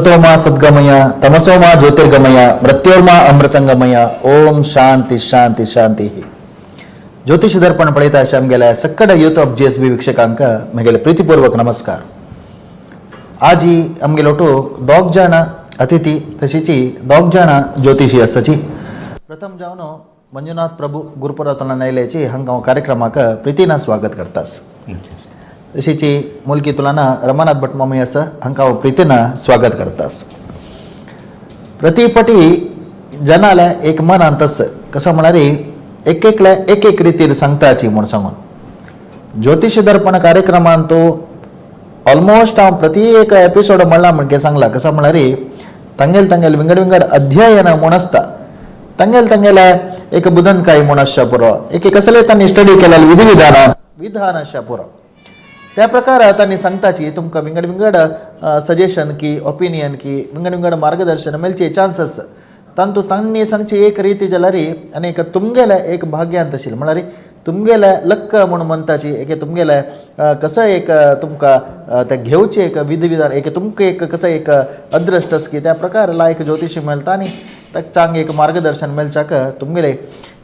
असतो सद्गमय तमसो मा ज्योतिर्गमय मृत्योर्मा अमृतंगमय. ओम शांती शांती शांती. ज्योतिष दर्पण पळयता अशें आमगेल्या सक्कड यूट्यूब GSB वೀಕ್ಷकांक म्हगेले प्रितीपूर्वक नमस्कार. आजी आमगेलो ಒಟ್ಟು दोग जाण अतिथी तशीची दोग जाण ज्योतिषी आसाची. प्रथम जावन मंजुनाथ प्रभू गुरुपरा नयल्याची हांगा हांव कार्यक्रमाक प्रितीन स्वागत करतास. तशीची मुलगी तुलाना रमानाथ भट मामी आसा, हांकां हांव प्रितीन स्वागत करतास. प्रतिपटी जनाले एक मनांत आसा, कसो म्हळ्यार एक एकले एक एक रितीर सांगताची म्हूण सांगून ज्योतिष दर्पण कार्यक्रमान तो ऑलमोस्ट हांव प्रति एक एपिसोड म्हणला म्हणके सांगला. कसो म्हळ्यार तांगेल तांगेल विंगड विंगड अध्ययन म्हूण आसता, तांगेल तांगेले एक बुदनकाय म्हूण आसच्या पुरो, एक कसले तांणी स्टडी केलेले विधी विधान विधान आसच्या पुरो, त्या प्रकार तांणी सांगताची. तुमकां विंगड विंगड सजेशन की ओपिनियन की विंगड विंगड मार्गदर्शन मेळचे चान्सस. तांतू तांणी सांगची एक रिती जाल्यार आनी एक तुमगेले एक भाग्यांत आशिल्लें, म्हळ्यार तुमगेले लक्क म्हूण म्हणटाची एक तुमगेले कसं एक तुमकां ते घेवचे एक विधी विधान एक तुमकां एक कसं एक अदृश्ट आसा की त्या प्रकार लायक ज्योतिशी मेळटा आनी ताका चांग एक मार्गदर्शन मेळच्याक तुमगेले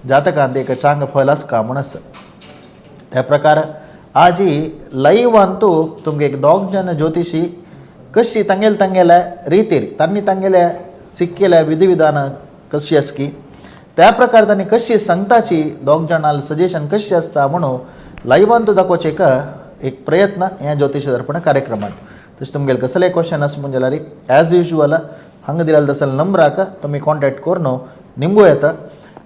जातकांत एक चांग फल आसका म्हूण आसा. त्या प्रकार आजी लायव्हांतू तुमगे एक दोग जण ज्योतिशी कशी तांगेले तांगेल्या रितीर तांणी तांगेल्या शिक्केल्या विधिविधान कशी आसकी, त्या प्रकार तांणी कशी सांगताची, दोग जाणां सजेशन कशी आसता म्हणून लायव्हांतू दाखोवचें एक एक प्रयत्न ह्या ज्योतिश दर्पण कार्यक्रमांत. तशें तुमगेले कसले क्वेश्चन आसा म्हूण जाल्यार एज युजल हांगा दिलेले तसले नंबराक तुमी कॉन्टेक्ट करून निमगू येता.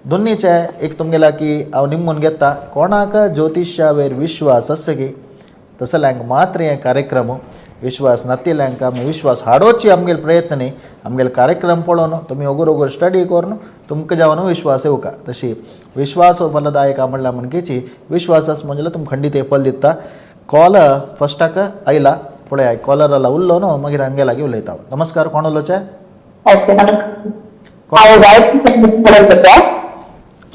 दोन्हीचे एक तुमगेला की हांव निमगून घेता, कोणाक ज्योतिशावेर विश्वास आसा की तसल्यांक मात्र हे कार्यक्रम, विश्वास नातिल्ल्यांक आमी विश्वास हाडोवची आमगेले प्रयत्न न्ही. आमगेले कार्यक्रम पळोवन तुमी ओगोर ओगोर स्टडी करून तुमकां जावन विश्वास येवका. तशी विश्वास हो फलदायक म्हणल्यार म्हणकेची विश्वास आसा म्हणजे तुमकां खंडीत हे फल दिता. कॉल फस्टाक आयला पळय, कॉलर आला उरलो न्हू, मागीर हांगे लागीं उलयता. नमस्कार, कोण उलोवचें? ओके, नमस्कार. हांव गायत्री उलयता.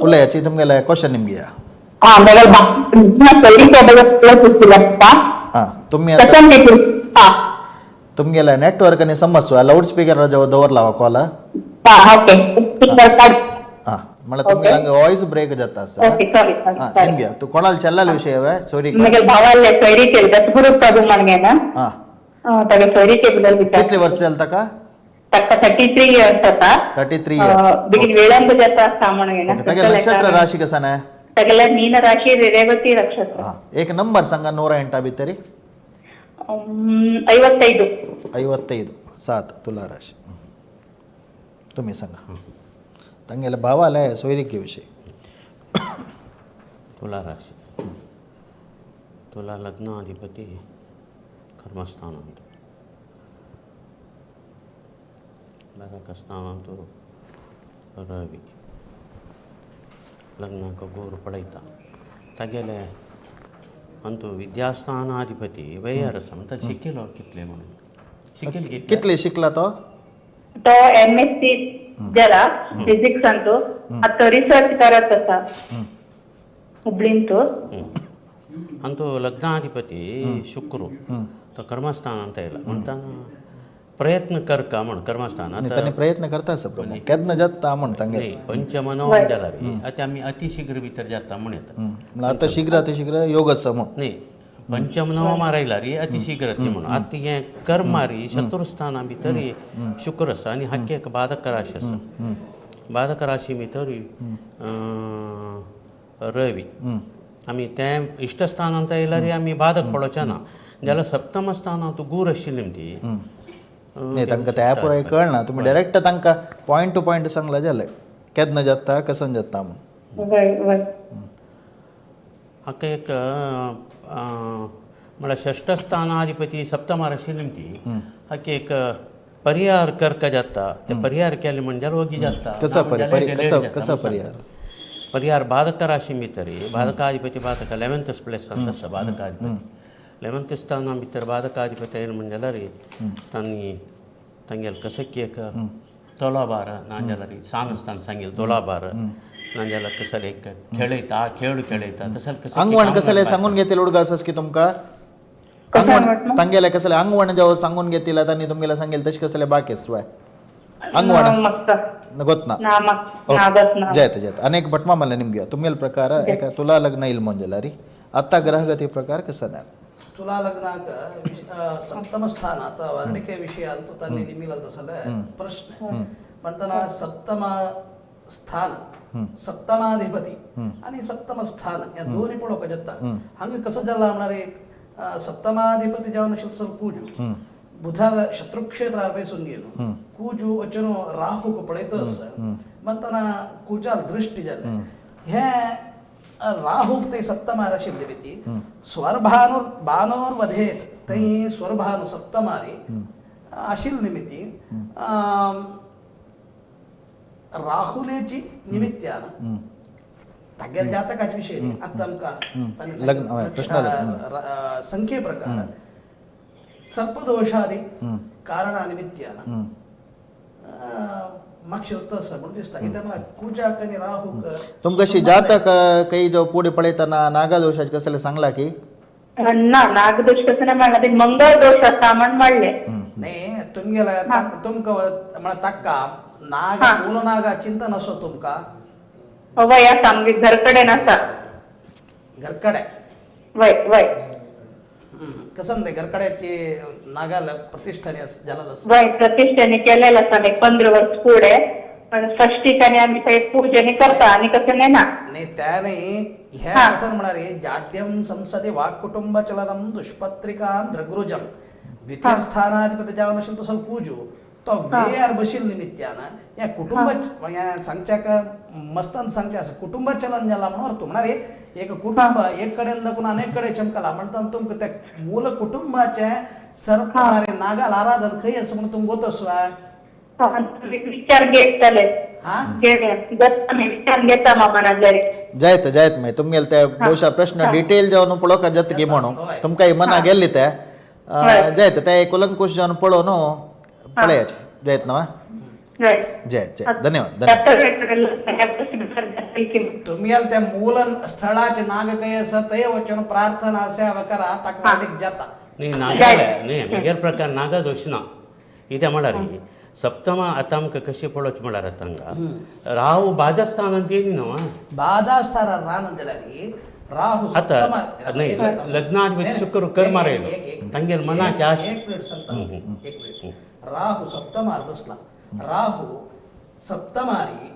उलयाची, तुमगेले क्वेश्चन निमगिया. हा, म्हगेले हां, तुमी आतां हा. तुमगेले नेटवर्क आनी समस्या, लावड स्पीकर दवरला कॉल. हा, ओके, स्पीकर काड. हां, म्हळ्यार तुमगेले हांगा वॉयस ब्रेक जाता आसा. Okay, sorry. हां. सॉरी. निमगिया, तूं कोणाला चल्लाल विशय वे सॉरी. म्हगेले भावाले सोयरी केली, दत्तगुरु प्रभू म्हणगे ना. हां. तागे सोयरी केबल. कितले वर्स जाले ताका? ताका 33 इयर्स आसा. 33 इयर्स. बेगीन विळंब जाता आसा म्हणगे ना. ओके, तागे नक्षत्र राशी कसा ना? तागेले मीन राशी, ರೇವತಿ ನಕ್ಷತ್ರ. हां, एक नंबर सांगा नूरा ಎಂಟ भितरी. 55. 55, 7, तुला राशी. तुम्ही सांगा तांगेले भावाले सोयरिके विषयी. तुला राशी, तुला लग्नाधिपती कर्मस्थानांत, बाधकस्थानांत रवी, लग्नाक गोर पळयता. तागेले अंतू विद्यास्थानाधिपती वयर आसा म्हणटा. शिकिलो कितले म्हणून शिकील कितले? कितले शिकला तो? तो MSc जाला फिजिक्स अंतू, आतां रिसर्च करत आसा हुबळींतू. अंतू लग्नाधिपती शुक्र तो कर्मस्थानांत येयला म्हणटाना प्रयत्न करका म्हण कर्मस्थान. आनी तांणी प्रयत्न करता आसा प्रभू, केन्ना जाता म्हण तांगे. न्ही, पंचमनोवन जाला रे, आतां आमी अतिशीघ्र भितर जाता म्हण येता. म्हळ्यार आतां शीघ्र अतिशीघ्र योग आसा म्हण. न्ही, पंचमनोवा मारयला रे अतिशीघ्र ती म्हणून. आतां हें कर्मारी शत्रुस्थाना भितर शुक्र आसा आनी हाके एक बाधक राशी आसा. बाधक राशी भितर रवी. आमी तें इश्टस्थानांत येयल्यार आमी बाधक पडोवचें ना जाल्यार सप्तम स्थानांत गूर आशिल्ली ती. न्ही, तांकां त्या पुराय कळना. तुमी डायरेक्ट तांकां पॉयंट टू पॉयंट सांगला जालें, केन्ना जाता कसन जाता म्हण. वय वय. हाका एक म्हळ्यार षष्ठस्थानाधिपती सप्तमार आशिल्ली ती, हाका एक परिहार करका जाता. ते परिहार केले म्हणजे वगी जाता. कसो ना म्हणजे कसो लेट जाता कसो म्हूण परिहार? सांगता. परिहार बाधक राशी भितर बाधकाधिपती, बाधक 11th place आसा. बाधकाधिपती 11th स्थाना भितर बाधकाधिपती येयले म्हणजे जाल्यार तांणी तांगेले कसं की एक तोलाभार ना जाल्यार सान स्थान सांगेल तोलाभार ना जाल्यार कसले एक खेळयता, खेळ खेळयता तसं कसं. आंगवण कसले सांगून घेतले उडगा आसास की तुमकां? कसं अंगवण म्हटलं? तांगेले कसले अंगवण जेव्हा सांगून घेतील तांणी तुमगेला सांगेल तशी कसले बाकी स्वाय ಅಂಗವಣ ಮಕ್ಕ ಗೊತ್ನಾ ನಾ ಮಕ್ ನಾ ಗೊತ್ನಾ. ಜಯತ ಜಯತ ಅನೇಕ ಭಟ್ಮಾಮಲ್ಲ ನಿಮ್ಗೆ ತುಮ್ಮೆಲ್ ಪ್ರಕಾರ ಏಕ ತುಲಾ ಲಗ್ನ ಇಲ್ ಮೊಂಜಲ ರೀ ಅತ್ತ ಗ್ರಹಗತಿ ಪ್ರಕಾರ ಕಸನ ತುಲಾ ಲಗ್ನಾಕ ಸಪ್ತಮ ಸ್ಥಾನ ಅಥವಾ ವರ್ಣಿಕೆ ವಿಷಯ ಅಂತೂ ತನ್ನಿ ನಿಮ್ಮಿಲ್ಲ ಸಲ ಪ್ರಶ್ನೆ. म्हणताना सप्तम स्थान, सप्तमाधिपती आणि सप्तम स्थान या दोन्ही पळोवपाक जाता. हांगा कसं जाला म्हळ्यार सप्तमाधिपती जावन आशिल्लो कुजू बुधाला शत्रुक्षेत्रार बेसून गेलो कुजू वचून राहूक पळयत आसा. म्हणताना कुजाल दृष्टी जालें हे राहूक ते सप्तमार आशिल्ली भिती स्वरभानूर बानोर वधेत थंय स्वरभानू सप्तमारी आशिल्ली निमित्ती राहुलेची निमित्त्यान तागेल्या जातकाचे विशय न्ही आतां आमकां तांणी लग्न, हय, प्रश्न आलो. संख्ये प्रकार सर्पदोषादी कारणा निमित्त्यान मातशें आसा म्हणून दिसता. कित्याक म्हळ्यार कुजाक आनी राहूक तुमकां अशी जातक काही जो पुढे पळयतना नागादोषाचे कसले सांगला की ना, नागदोष कसं नाही म्हणलं, ते मंगळ दोष असा म्हण म्हणले. न्ही तुमगेले तुमकां म्हळ्यार ताका नाग मूल नागा चिंतन आसो तुमकां. वय आसा आमगे घरकडेन आसा. घरकडे वय वय. कसं ते घरकड्याची नागाला प्रतिष्ठाने जालेलं आसा. वय प्रतिष्ठेने केलेलं आसा आमी 15 वर्स फुडें, पण षष्टिकाने आमी थंय पूजने करता आणि कसं नाही ना. न्ही त्या न्ही हें कसं म्हळ्यार जाड्यं संसदि वाक्कुटुंब चलनं दुष्पत्रिकां द्रगृजं द्वितीय स्थानाधिपती जावन आशिल्लो तसो कुजू तो वेयार बशिल्ले निमित्त्यान हें कुटुंब हें सांगच्याक मस्तान सांगचें आसा कुटुंब चलन जाला म्हणून अर्थ म्हळ्यार एक कुटुंब एक कडेन दाखून अनेक कडेन चमकला म्हणटा तुमकां त्या मूल कुटुंबाचें सर्प म्हळ्यार नागाल आराधन खंय आसा म्हणून तुमकां गोत आसा. विचार घेतले विचार घेता मामा नाजाल्यार. जायत जायत मागीर तुमगेले ते ಬಹುಶಃ प्रश्न डिटेल जावन पळोवंक जाता की म्हणून तुमकां मना गेल्ली ते जायत ते कुलंकुश जावन पळोवन पळयाचे जायत ना. जय जय धन्यवाद धन्यवाद. तुम्ही त्या मूल स्थळाचे नाग खंय आसा थंय वचून प्रार्थना सेवा करा ताका वाडीक जाता. न्ही नागा न्ही म्हगेर प्रकार नागा दोश ना. कितें म्हळ्यार सप्तमा आतां आमकां कशें पळोवचें म्हळ्यार आतां हांगा राहू बाधास्थानांत येयली न्हू. बाधास्थानार रान जाल्यार राहू आतां न्ही लग्नाधिपती शुक्र कर्मार येयलो तांगेर मनाची आश. एक मिनिट सांगता, एक मिनिट. राहू सप्तमार बसला, राहू सप्तमारी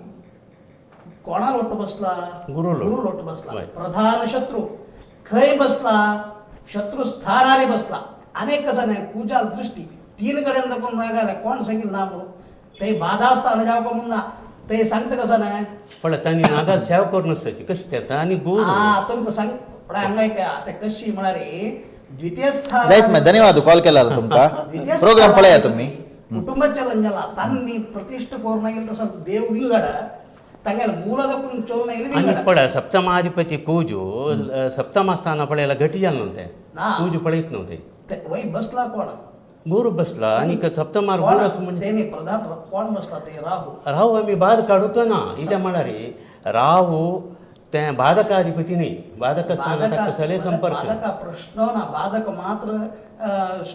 कोणा लोट बसला? गुरु लोट. गुरु लोट बसला. प्रधान शत्रू खंय बसला? शत्रू स्थानारी बसला. अनेक कसं नाही पूजा दृष्टी तीन कडेन दाखोवन रागायला कोण सांगील ना म्हणून ते बाधा असताना जावं म्हणून ना ते सांगता कसं नाही. पण तांणी नागाल सेवा करून आसची कशें ते आनी गुरू. हा तुमकां सांग पण हांगा एक आतां कशी म्हळ्यार द्वितीय स्थान. जायत मागीर धन्यवाद कॉल केला तुमकां द्वितीय प्रोग्राम पळया तुम्ही. कुटुंब चलन जाला तांणी प्रतिष्ठ करून येईल तसं देव विंगड तांगेले मूळ दाखून चोरून येईल आनी विंगड. पळय सप्तमाधिपती पूजू सप्तमास्थाना पळयला घटी जालें न्हू तें पूजू पळयत न्हू तें. ते वय बसला कोण? गुरू बसला आनी सप्तमार गुरू आसा म्हणजे तेनी प्रधान कोण बसला ते राहू. राहू आमी बाद काडूंक ना. कितें म्हळ्यार राहू तें बाधकाधिपती न्ही, बाधक स्थानात ताका कसलेय संपर्क. बाधका प्रश्न ना, बाधक मात्र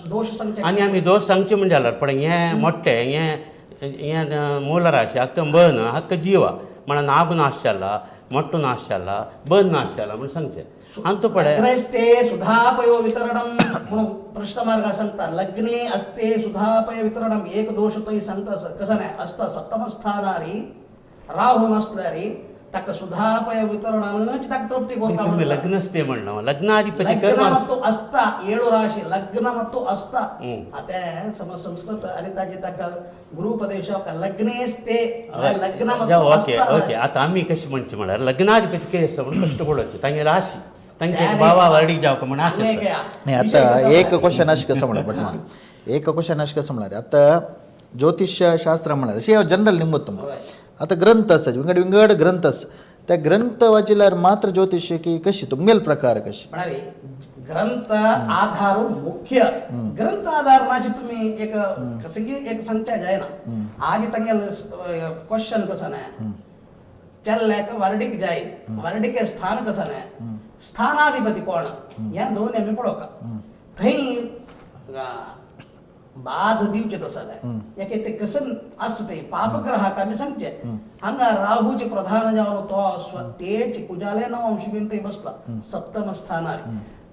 दोश सांगचे. आनी आमी दोश सांगचे म्हणजे जाल्यार पण हें मोठें हें हें मूल राशी हाका बन हाका जिवा म्हळ्यार नाग नाश जाला, मोठो नाश जाला, बन नाश जाला म्हूण सांगचें. आनी तो पळय लग्नस्ते सुधापयो वितरणम म्हणून प्रश्न मार्ग सांगता. लग्ने असते सुधापय वितरणम एक दोष तोय सांगता. कसं नाही असता सप्तम स्थानारी राहू नसल्यारी ताका सुधापय वितरणानच ताका तृप्ती कोरता तुम्ही म्हणता. लग्नस्ते म्हणलं लग्नाधिपती लग्न कर्म ಮತ್ತು ಅಸ್ತ ಏಳು ರಾಶಿ ಲಗ್ನ ಮತ್ತು ಅಸ್ತ ಅದೇ ಸಮ ಸಂಸ್ಕೃತ आणि ताजे ताका गुरुपदेश लग्नेस्ते लग्न ಮತ್ತು ओके अस्त ओके राशी. आतां आमी कशें म्हणचें म्हळ्यार लग्नाधिपती कितें आसा म्हणून कश्ट पडोवचें तांगे राशी तांचे बाबा वार्डीक जावका म्हण आशा हांगा आसा. एक नाही विषय आता कसो एक म्हळ्यार? क्वेश्चन अशें कसं म्हळ्यार भटमा एक क्वेश्चन अशें कसं म्हळ्यार आता ज्योतिष्य शास्त्र म्हळ्यार अशें हांव जनरल निमत तुमकां आता ग्रंथ आसा विंगड विंगड ग्रंथ आसा त्या ग्रंथ वाचिल्यार मात्र ज्योतिष की कशी तुमगेल प्रकार कशी? म्हळ्यार ग्रंथ आधार मुख्य ग्रंथ आधार नाची तुम्ही एक कसं की एक सांगच्या जायना. आज तांगेले क्वेश्चन कसं नाही चल्ल्याक वर्डीक जाय वर्डीक स्थान कसं नाही स्थानाधिपती कोण या दोन आमी पळोवका. थंय बाध दिवचे तसो जाल्यार एके ते कसन आसा ते पापग्रहाक आमी सांगचे हांगा राहूचे प्रधान जावन तो तेच कुजाले नवंश बीन थंय बसला सप्तम स्थानार.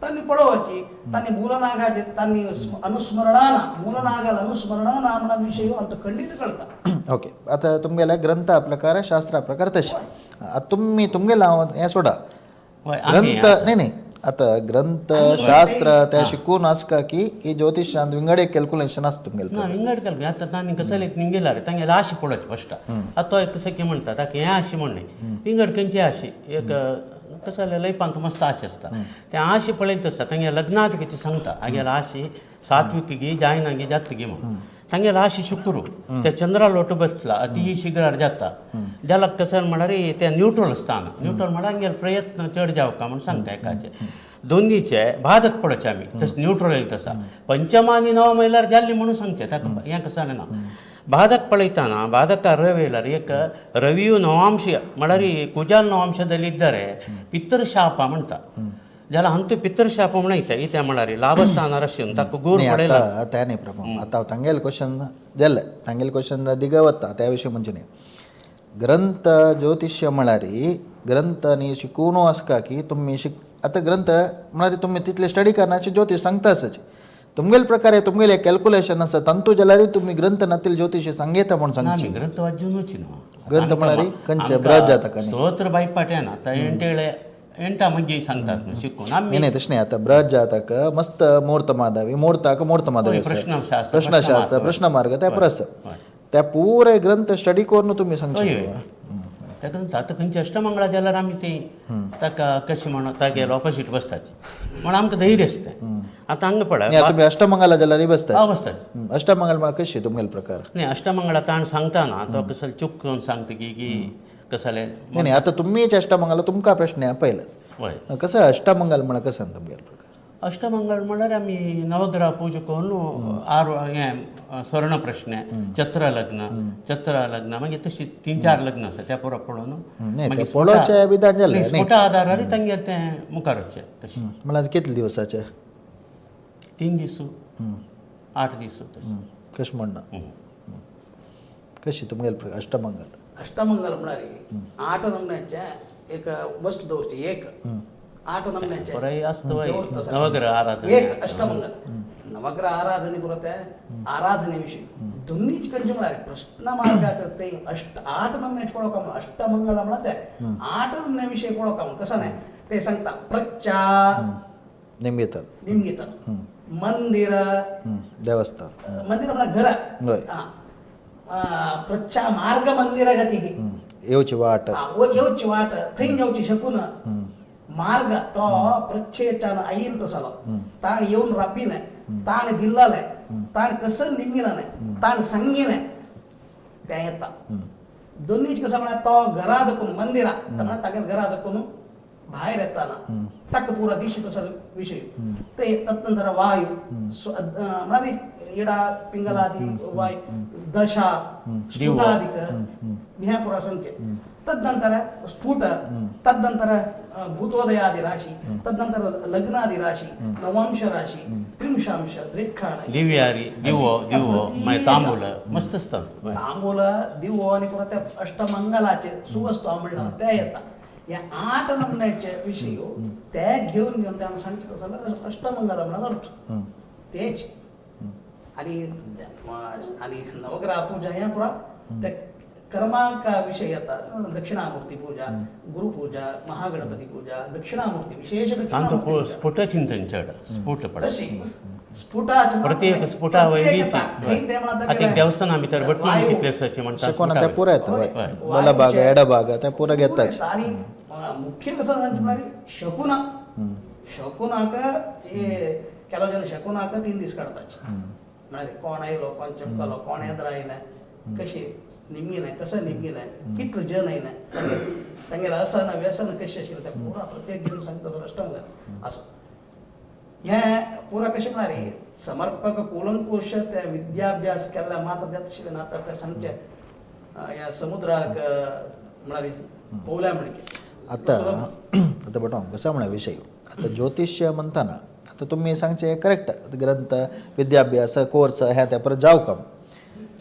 तांणी पळोवची तांणी मूलनागाचे तांणी अनुस्मरणाना मूलनागाल अनुस्मरणाना म्हणा विशय अंत खंडीत कळता. ओके, आता तुमगेल्या ग्रंथा प्रकार शास्त्रा प्रकार तशें आतां तुमी तुमगेला हांव हें सोडा. हय, आमी ग्रंथ न्ही न्ही, आतां ग्रंथ शास्त्र ते शिकून आसका की की ज्योतिशांत विंगड एक कॅल्क्युलेशन आसता तुमगेलें. ना, विंगड कल्पना आतां तांणी कसले निमगेला रे तांगेले आशी पळोवचे फस्ट. आतां तो एक सखी म्हणटा ताका हें आशी म्हण न्ही, विंगड खंयची आशी एक कसले लयपांक मस्त आशी आसता, तें आशी पळयत आसता. तांगे लग्नात कितें सांगता हागेले आशी सात्विक गी जायना गी जाता गी म्हण. तांगेले आशी शुक्रू ते चंद्रा लोट बसला अती शीघ्र जाता जाल्यार कसं म्हळ्यार ते न्यूट्रल स्थान. न्यूट्रल म्हळ्यार हांगेले प्रयत्न चड जावका म्हूण सांगता. एकाचे दोनीचे बाधक पडचे आमी तशें न्यूट्रल येयले तसा पंचम आनी नवम म्हणल्यार जाल्ली म्हणून सांगचें ताका हें कसं जालें ना. बाधक पळयतना बाधका रवी येयल्यार एक रवियू नवांश म्हळ्यार कुजाल नवांशದಲ್ಲಿ ಇದ್ದರೆ ಪಿತೃಶಾಪ म्हणटा जाल्यार हांतू ಪಿತೃಶಾಪ म्हणून येता इतें म्हळ्यार लाभस्थानार आशिल्लें ताका गूर न्ही पळयला. आतां तें न्ही प्रभू, आतां हांव तांगेलें क्वेश्चन जालें, तांगेलें क्वेश्चन दिगा वता त्या विशीं म्हणचें न्ही. ग्रंथ ज्योतिष्य म्हळ्यार ग्रंथ न्ही शिकून आसका की तुमी शिक आतां ग्रंथ म्हळ्यार तुमी तितले स्टडी करनाचे ज्योतिश सांगता आसाचे तुमगेले प्रकारे तुमगेले कॅल्क्युलेशन आसा तांतू जाल्यार तुमी ग्रंथ नातील ज्योतिष सांगयता म्हूण ना, सांगची. आमी ग्रंथ वाचूनच न्हू. ग्रंथ म्हळ्यार खंयचे ब्रज जाता का न्ही? स्तोत्र बायपाट येना आतां एंटेळे एंटा मागीर सांगतात न्हू शिकून आमी. न्ही न्ही तशें न्ही, आतां ब्रज जातक मस्त मुहूर्त माधवी मुहूर्ताक मुहूर्त माधवी हय, आसा. प्रश्नशास्त्र, प्रश्नशास्त्र प्रश्न प्रश्न मार्ग त्या पुरो आसा. हय. त्या पुराय ग्रंथ स्टडी करून तुमी सांगचे. हय, हय. त्या ग्रंथ आतां खंयची अष्टमंगळा जाल्यार आमी ती ताका कशें म्हणून तागेले ऑपोजीट बसताची म्हण आमकां धैर्य आसता. आतां हांगा पळय. न्ही, आतां तुमी अष्टमंगला जाल्यार बसता. हांव बसताची. अष्टमंगल म्हळ्यार कशी तुमगेलो प्रकार? न्ही, अष्टमंगळा ताण सांगता ना तो कसले चूक करून सांगता की की कसले. न्ही न्ही, आतां तुमीच अष्टमंगला तुमकां प्रश्न हा पयलें. हय. कसं अष्टमंगल म्हळ्यार कसं तुमगेलो प्रकार? अष्टमंगळ म्हळ्यार आमी नवग्रह पूजा करून आर हें स्वर्ण प्रश्न चत्र लग्न चत्र लग्न मागीर तशी तीन चार लग्न आसा त्या पुरो पळोवन. न्ही, मागीर ते पळोवचें विधान जालें न्ही, न्ही. स्फुटा आधारार तांगेर तें मुखार वचचें तशें. म्हळ्यार कितले दिवसाचे? 3 दीस 8 दीस तशें. कशें म्हणना कशी तुमगेलो प्रकार अष्टमंगल? अष्टमंगल म्हळ्यार 8 नमन्याचे एक वस्तू दवरची एक 8 नमन्याचे पुराय आसता वय दवरता सर. नवग्रह आराधना. एक अष्टमंगल नवग्रह आराधने पुरो ते आराधने विषय दोन्हीच खंयचे म्हळ्यार प्रश्न मार्गाक ते अष्ट 8 नमन्याचे पळोवका म्हण अष्टमंगल म्हळ्यार ते 8 नमन्या विशय पळोवका म्हण कसं न्ही ते सांगता प्रच्चा निमगितात. निमगितात मंदिर देवस्थान. मंदिर म्हळ्यार घरा. हय. प्रच्छा मार्ग मंदिर गती. येवची वाट. येवची वाट थंय येवची शकून मार्ग तो प्रच्छेच्यान आईल तसलो ताण येवन राबिने ताण दिल्लले ताण कसं निमगिलने ताण सांगिने ते येता. दोन्हीच कसं म्हळ्यार तो घरा दखून मंदिरा म्हळ्यार तागेले घरा दखून भायर येताना ताका पुरा दिशी तसो विशय ते तदनंतर वायू म्हळ्यार इडा पिंगलादी वायू दशा स्फुटादिक ह्या पुरा संख्ये तदनंतर स्फुट तदनंतर भूतोदयादि राशी तदनंतर लग्नादि राशी नवांश राशी त्रिंशांश द्रेक्षाण दिव्यारी दिवो दिवो मागीर तांबूल मस्त आसता. तांबूल दिवो आणि पुरा त्या अष्टमंगलाचे सुवस्तू म्हणलं ते येता. या 8 नमन्याचे विषय ते घेऊन घेऊन त्यांना सांगितलं तसं अष्टमंगल म्हणून अर्थ तेच. आणि आणि नवग्रह पूजा ह्या पुरा त्या कर्मांका विषय येता दक्षिणामूर्ती पूजा गुरुपूजा महागणपती पूजा दक्षिणामूर्ती विशेष तांचो दक्षिणामूर्ती स्फुट चिंतन चड स्फुट पडटा. तशी स्फुटाचे प्रत्येक स्फुटा वैरीची आतां एक देवस्थाना भितर भटमाम कितले आसाचे म्हणटा. शकून त्या पुरा येता हय. वय बलभाग एडभाग त्या पुरा घेताच. आणि मुख्य कसं सांगचें म्हळ्यार शकुना शकुनाक ಕೆಲವು ಜನ ಶಕುನಾಕ 3 दीस काडताचे म्हळ्यार कोण आयलो कोण चमकलो कोण येद्र आयलें कशी निमगिलें कसं निमगिलें कितलो जन आयलें तांगेलें असन व्यसन कशें आशिल्लें तें पुरा प्रत्येक घेवन सांगता तो अष्टमंगल असो हें पुरा कशें म्हळ्यार समर्पक कुलंकुश ते विद्याभ्यास केल्ल्या मात्र जाता आशिल्लें ना तर ते सांगचें ह्या समुद्राक म्हळ्यार पोवल्या म्हणके. आतां आतां भटमाम कसो म्हळ्यार विशय आतां ज्योतिश्य म्हणटाना आतां तुमी सांगचें करेक्ट, ग्रंथ विद्याभ्यास कोर्स हें तें परत जावका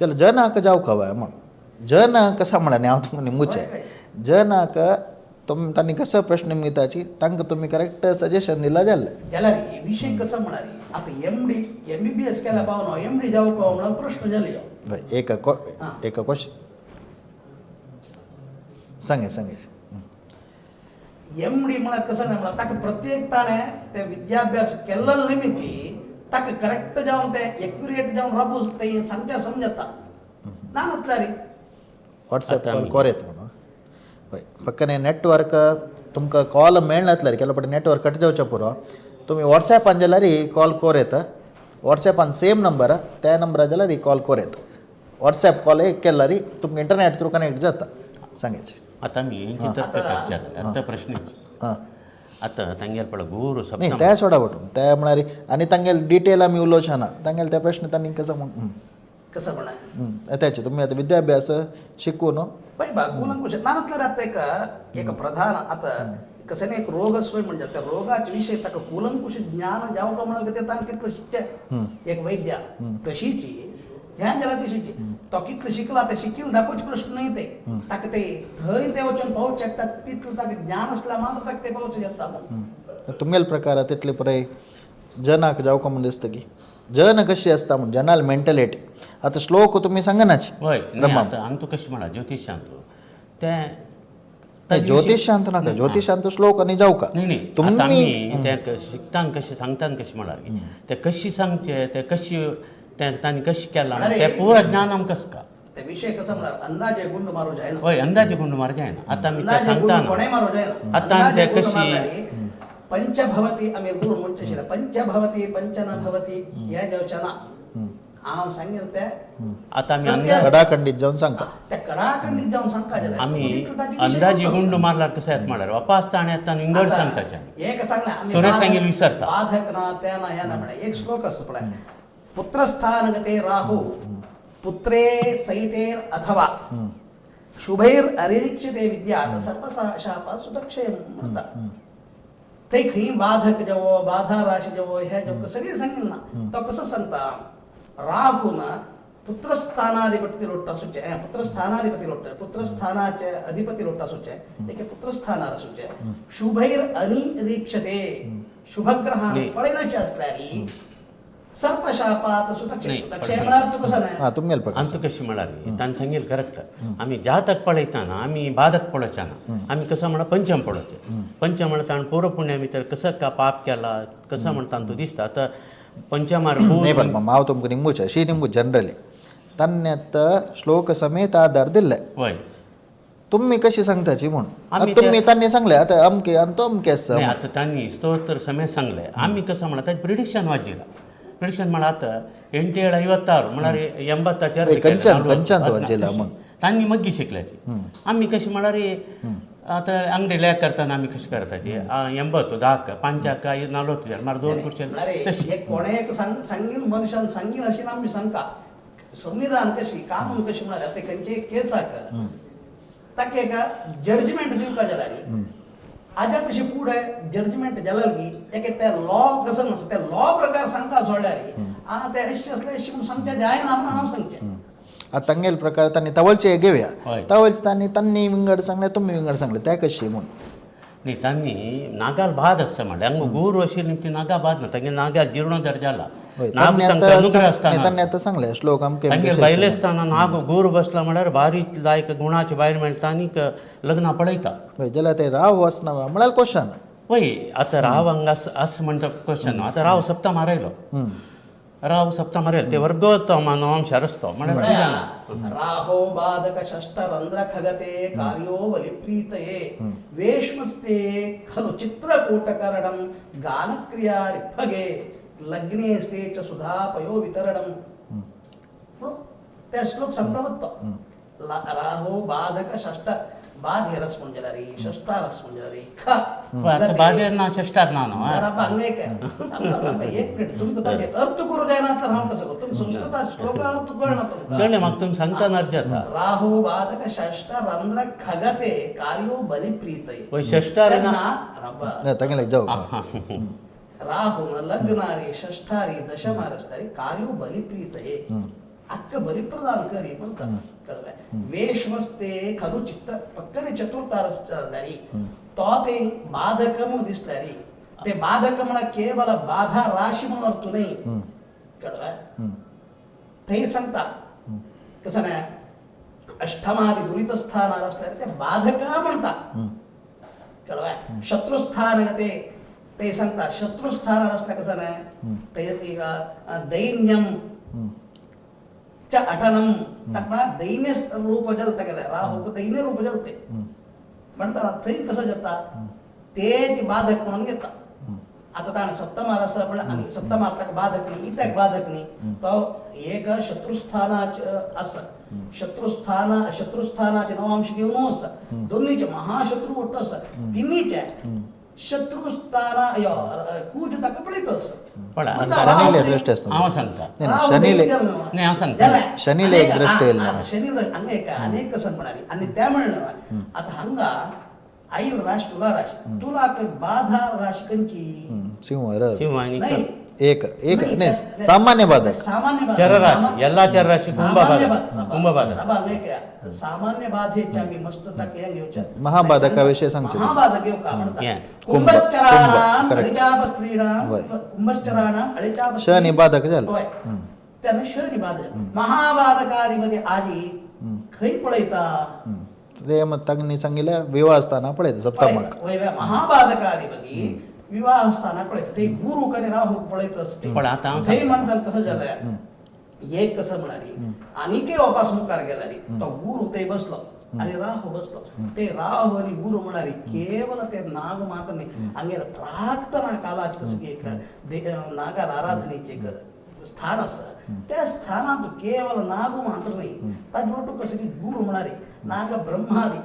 चल जनाक जावका वय म्हण जन कसा म्हणा न्ही हांव तुमकां निमूचें जनाक तुम तांणी कसो प्रश्न मिताची तांकां तुमी करेक्ट सजेशन दिलां जालें. जाल्यार विशय कसो म्हळ्यार आतां एम डी एमबीबीएस केल्या पावना एम डी जावंक म्हणून प्रश्न जाले. हय एक एक क्वेश्चन सांगे सांगे. एम डी म्हळ्यार कसो न्ही म्हळ्यार ताका प्रत्येक ताणें ते विद्याभ्यास केल्लो निमित्ती ताका करेक्ट जावन ते एक्युरेट जावन राबू ते सांगच्या समजता ना नातल्यार व्हॉट्सॅप कॉल कोरेत म्हणून हय फक्त नेटवर्क तुमकां कॉल मेळनातल्यार केलो पडटा नेटवर्क कट जावचें पुरो तुमी व्हॉट्सॅपान जाल्यार कॉल कोरेत व्हॉट्सॅपान सेम नंबर त्या नंबरार जाल्यार कॉल कोरेत व्हॉट्सॅप कॉल एक केल्यार तुमकां इंटरनेट थ्रू कनेक्ट जाता सांगेच. आतां आमी हेंची तर्क करचे आतां प्रश्नच हां आतां तांगेर पळय गुरू न्ही सप्तम ते सोडा बटून ते म्हळ्यार आनी तांगेले डिटेल आमी उलोवचे ना तांगेले ते प्रश्न तांणी कसो म्हण कसो म्हळ्यार तेचे तुमी आतां विद्याभ्यास शिकून पळय बा कुलंकुश ना नातल्यार आतां एक एक प्रधान आतां कसं एक रोग सोय म्हणजे त्या रोगाचे विषय ताका कुलंकुश ज्ञान जावंक म्हणून ते तांकां कितलो शिकचें एक वैद्या तशीची ह्या जाल्यार तशीची तो कितलो शिकला ते शिकील दाखोवचे प्रश्न न्ही ते ताका ते थंय ते वचून पावूंक शकता तितलो ताका ज्ञान आसल्यार मात्र ताका ते पावचें शकता म्हूण. तुमगेले प्रकार तितले पुराय जनाक जावका म्हूण दिसता की जन कशी आसता म्हूण जनाल मेंटलिटी आतां श्लोक तुमी सांगनाच हय न्ही आतां आमकां कशें म्हणा ज्योतिशांत तें ज्योतिशांत नाका ज्योतिशांत श्लोक आनी जावका न्ही न्ही आतां तुमी आमी तें शिकतान कशें सांगतान कशें म्हळ्यार तें कशी सांगचें तें कशी तें तांणी कशें केलां तें पुरा ज्ञान आमकां आसता. ते विषय कसो म्हळ्यार अंदाजे गुंड मारू जायना. हय अंदाजे गुंड मार जायना आतां आमी तें अंदाजे गुंड सांगता कोणें मारू जायना. आतां आमी अंदाजे तें गुंड कशी मारल्यार पंचभवती आमी गुरू म्हणचे आशिल्ले पंचभवती पंच न भवती हें जावचें ना. हांव सांगील तें आतां आमी सत्य अंदाज कडाखंडीत जावन सांगता त्या कडाखंडीत जावन सांगता जाल्यार आमी तितलो ताजे विशय अंदाजे कोणतो गुंड मारल्यार कशें येता म्हळ्यार वापास ताणें आतां विंगड आता सांगताचे एक सांगलें आमी सुरेश बाधक- सांगेल विसरता. बाधक ना ते ना हे ना म्हळ्यार एक श्लोक आसा पळय पुत्रस्थानगते राहु पुत्रे सहितेर अथवा शुभैर अरिरीक्षते विद्यात सर्वशाप सुतक्षय म्हणटा. ते खंय बाधक जवो बाधा राशी जवो हे जवो कसरी सांगिल ना तो कसो सांगता राहू ना पुत्रस्थानाधिपती लोट्टा आसूचे पुत्रस्थानाधिपती लोट्टा पुत्रस्थानाचे अधिपती लोट्टा आसूचे एके पुत्रस्थानार आसूचे शुभैर अनिरीक्षते शुभग्रहान न्ही. पळयनाचे आसल्यार सर्पशापात सुतक्षय न्ही, सुतक्षय म्हळ्यार तुका कसो न्हय हां तुमगेले प्रकार आमकां कशें म्हळ्यार ताणें सांगेल करेक्ट आमी जातक पळयतना आमी बाधक पळोवचे ना आमी कसो म्हणल्यार पंचम पळोवचें पंचम म्हळ्यार ताणें पूर्व पुण्या भितर कसो का पाप केला कसो म्हणटा तो दिसता आतां पंचमार न्ही पण हांव तुमकां निमूच अशी निमू जनरली तान्यत श्लोक समेत आधार दिल्ले हय तुमी कशी सांगताची म्हूण आमी आतां तुमी तांणी सांगलें आतां अमके आनी तो अमके आसा नाही आता त्यांनी स्तोत्र समेत सांगले आम्ही कसं म्हणा त्याचे प्रिडिक्शन वाजिला प्रिडिक्शन म्हणा आता ಎಂಟು ಏಳು ಐವತ್ತಾರು म्हळ्यार ಎಂಬತ್ತಾಚಾर हय, कंचान- कंचान वाजिला मग. तांणी मग्गी शिकल्याची आम्ही कशी म्हळ्यार आता अंगडी लेख करताना आम्ही कशी करताची ಎಂಬತ್ತು 10 5 40 मार दोन कुर्चे म्हळ्यार तशी एक कोणें एक सांगील मनशान सांगील अशें आमी सांगता संविधान कशी कानून कशी म्हळ्यार ते खंयचे केसाक ताका एक जजमेंट दिवपा जाल्यार हाज्या पेक्षा फुडें जजमेंट जाल्यार की एक ते लॉ कसो नासता ते लॉ प्रकार सांगता सोडल्यार आं ते अशें आसलें अशें म्हूण सांगचें जायना म्हूण हांव सांगचें. आतां तांगेले प्रकार तांणी तवळचे घेवया हय. तवळचे तांणी तांणी विंगड सांगलें तुमी विंगड सांगलें त्या कशी म्हूण न्ही तांणी नागाल बाद आसता म्हणल्यार हांगा गुरू आशिल्ली ती नागा बाद ना तांगे नागा जीर्णोद्धार जाला हय नाग तांणी तांकां आतां अनुग्रह आसता तांणी आतां सांगलें श्लोक अमके तांगे अमके बायले आसतना नाग गोर बसला म्हळ्यार बारीक लायक गुणाचे बायल मेळटा आनीक लग्नां पळयता. हय जाल्यार ते राव आसना म्हळ्यार क्वेश्चन. वय आतां राव हांगा अस म्हणटा क्वेश्चन आतां राव सप्ता मारयलो राव सप्ता मारयलो ते वर्गोत्तम नवंशार आसतो म्हळ्यार म्हळ्यार राहो बाधक षष्ठ रंध्र खगते कार्यो बलिप्रीतये वेश्मस्ते खलु चित्रकूटकरणं गानक्रिया रिफगे लग्ने स्ते च सुधापयो वितरणं. त्या श्लोक सांगता तो राहो बाधक षष्ठ बाधेरस म्हणजे षष्ठारस म्हणजे ख आतां बाधेर ना षष्ठार ना न्हू हांगा एक एक मिनिट तुमकां ताजे अर्थ करूंक जायना तर हांव कसो तुमी संस्कृता श्लोका अर्थ कळना तुमकां. कळ्ळें म्हाका तुमी सांगता अर्थ जाता. राहु बाधक षष्ठ रंध्र खगते कार्यो बलिप्रीतये वय षष्ठार ना तेन्ना रब्बा तांगेले जावं. राहून लग्नारी षष्ठारी दशमार असणारी कार्य बलिप्रीत आहे अक्क बलिप्रदान करी म्हणतात कळलं वेशमस्ते खलु चित्र पक्कने चतुर्थार असणारी तो ते बाधक म्हणून दिसणारी ते बाधक म्हणा केवल बाधा राशी म्हणून अर्थ नाही कळलं ते सांगता कसं नाही अष्टमादी दुरित स्थानार असणारे ते बाधक म्हणतात कळवाय शत्रुस्थान ते ते सांगता शत्रुस्थानार असल्या कसं नाही ते ಈಗ दैन्यम च अटनम तक दैन्य रूप जलते गेले राहू दैन्य रूप जलते म्हणताना थंय कसं जाता तेच बाधक म्हणून घेता आता ताणें सप्तमार आसा पण सप्तमार बाधक न्ही इत्याक बाधक न्ही तो एक शत्रुस्थानाचे आसा शत्रुस्थान शत्रुस्थानाचे नवांश घेऊन आसा दोन्हीचे महाशत्रू ಒಟ್ಟು आसा तिन्हीचे शत्रुस्थान कूज ताका पळयत आसा. पण शनीले दृष्टी आसता हांव सांगता नाही, नाही, शनीले नाही, हांव सांगता. शनीले एक दृष्टी येयली ना. शनी हांगा एक अनेक कसं म्हणाली आणि त्या म्हणलं आता हांगा आईल राश तुला राश तुलाक बाधा राश कंची सिंह र सिंह आणि नाही एक एक नाही, नाही नाही. सामान्य बाधक सामान्य बाधा. चरराशी, ಎಲ್ಲಾ चरराशी कुंभ सामान्य बाधक. बाधा. कुंभ बाधक. रबा, नाही काय, सामान्य बाधेच्या मी मस्त ताक घेऊच्या महाबाधकाविषयी सांगचे. महाबाधक घेऊ का म्हणतात Yeah. कुंभ, कुंभश्चराणाम कुंभ, correct. अळिचाप स्त्रीणाम वय. कुंभश्चराणाम अळिचाप शनी बाधक झालं. वय. त्यांना शनी बाधक महाबाधकाधिपती आजी खंय पळयता ते मग तांणी सांगितलं विवाह स्थाना पळयता सप्तमाक वय, वय. महाबाधकाधिपती विवाह स्थाना पळयता ते गुरु कने राहू पळयत असते पण आता हांव थंय सांगता. म्हणतात कसं जालें एक कसं म्हणाली आणि के वापस मुखार गेला तो गुरु ते बसलो आणि राहू बसलो ते राहू आणि गुरु म्हणाली केवल ते नाग मात्र नाही आणि प्राक्तना कालाच कसं की एक नागार आराधनेचे एक स्थान असं त्या स्थानात केवल नाग मात्र नाही ताजे ಒಟ್ಟು कसं की गुरु म्हणाले नाग ब्रह्मादी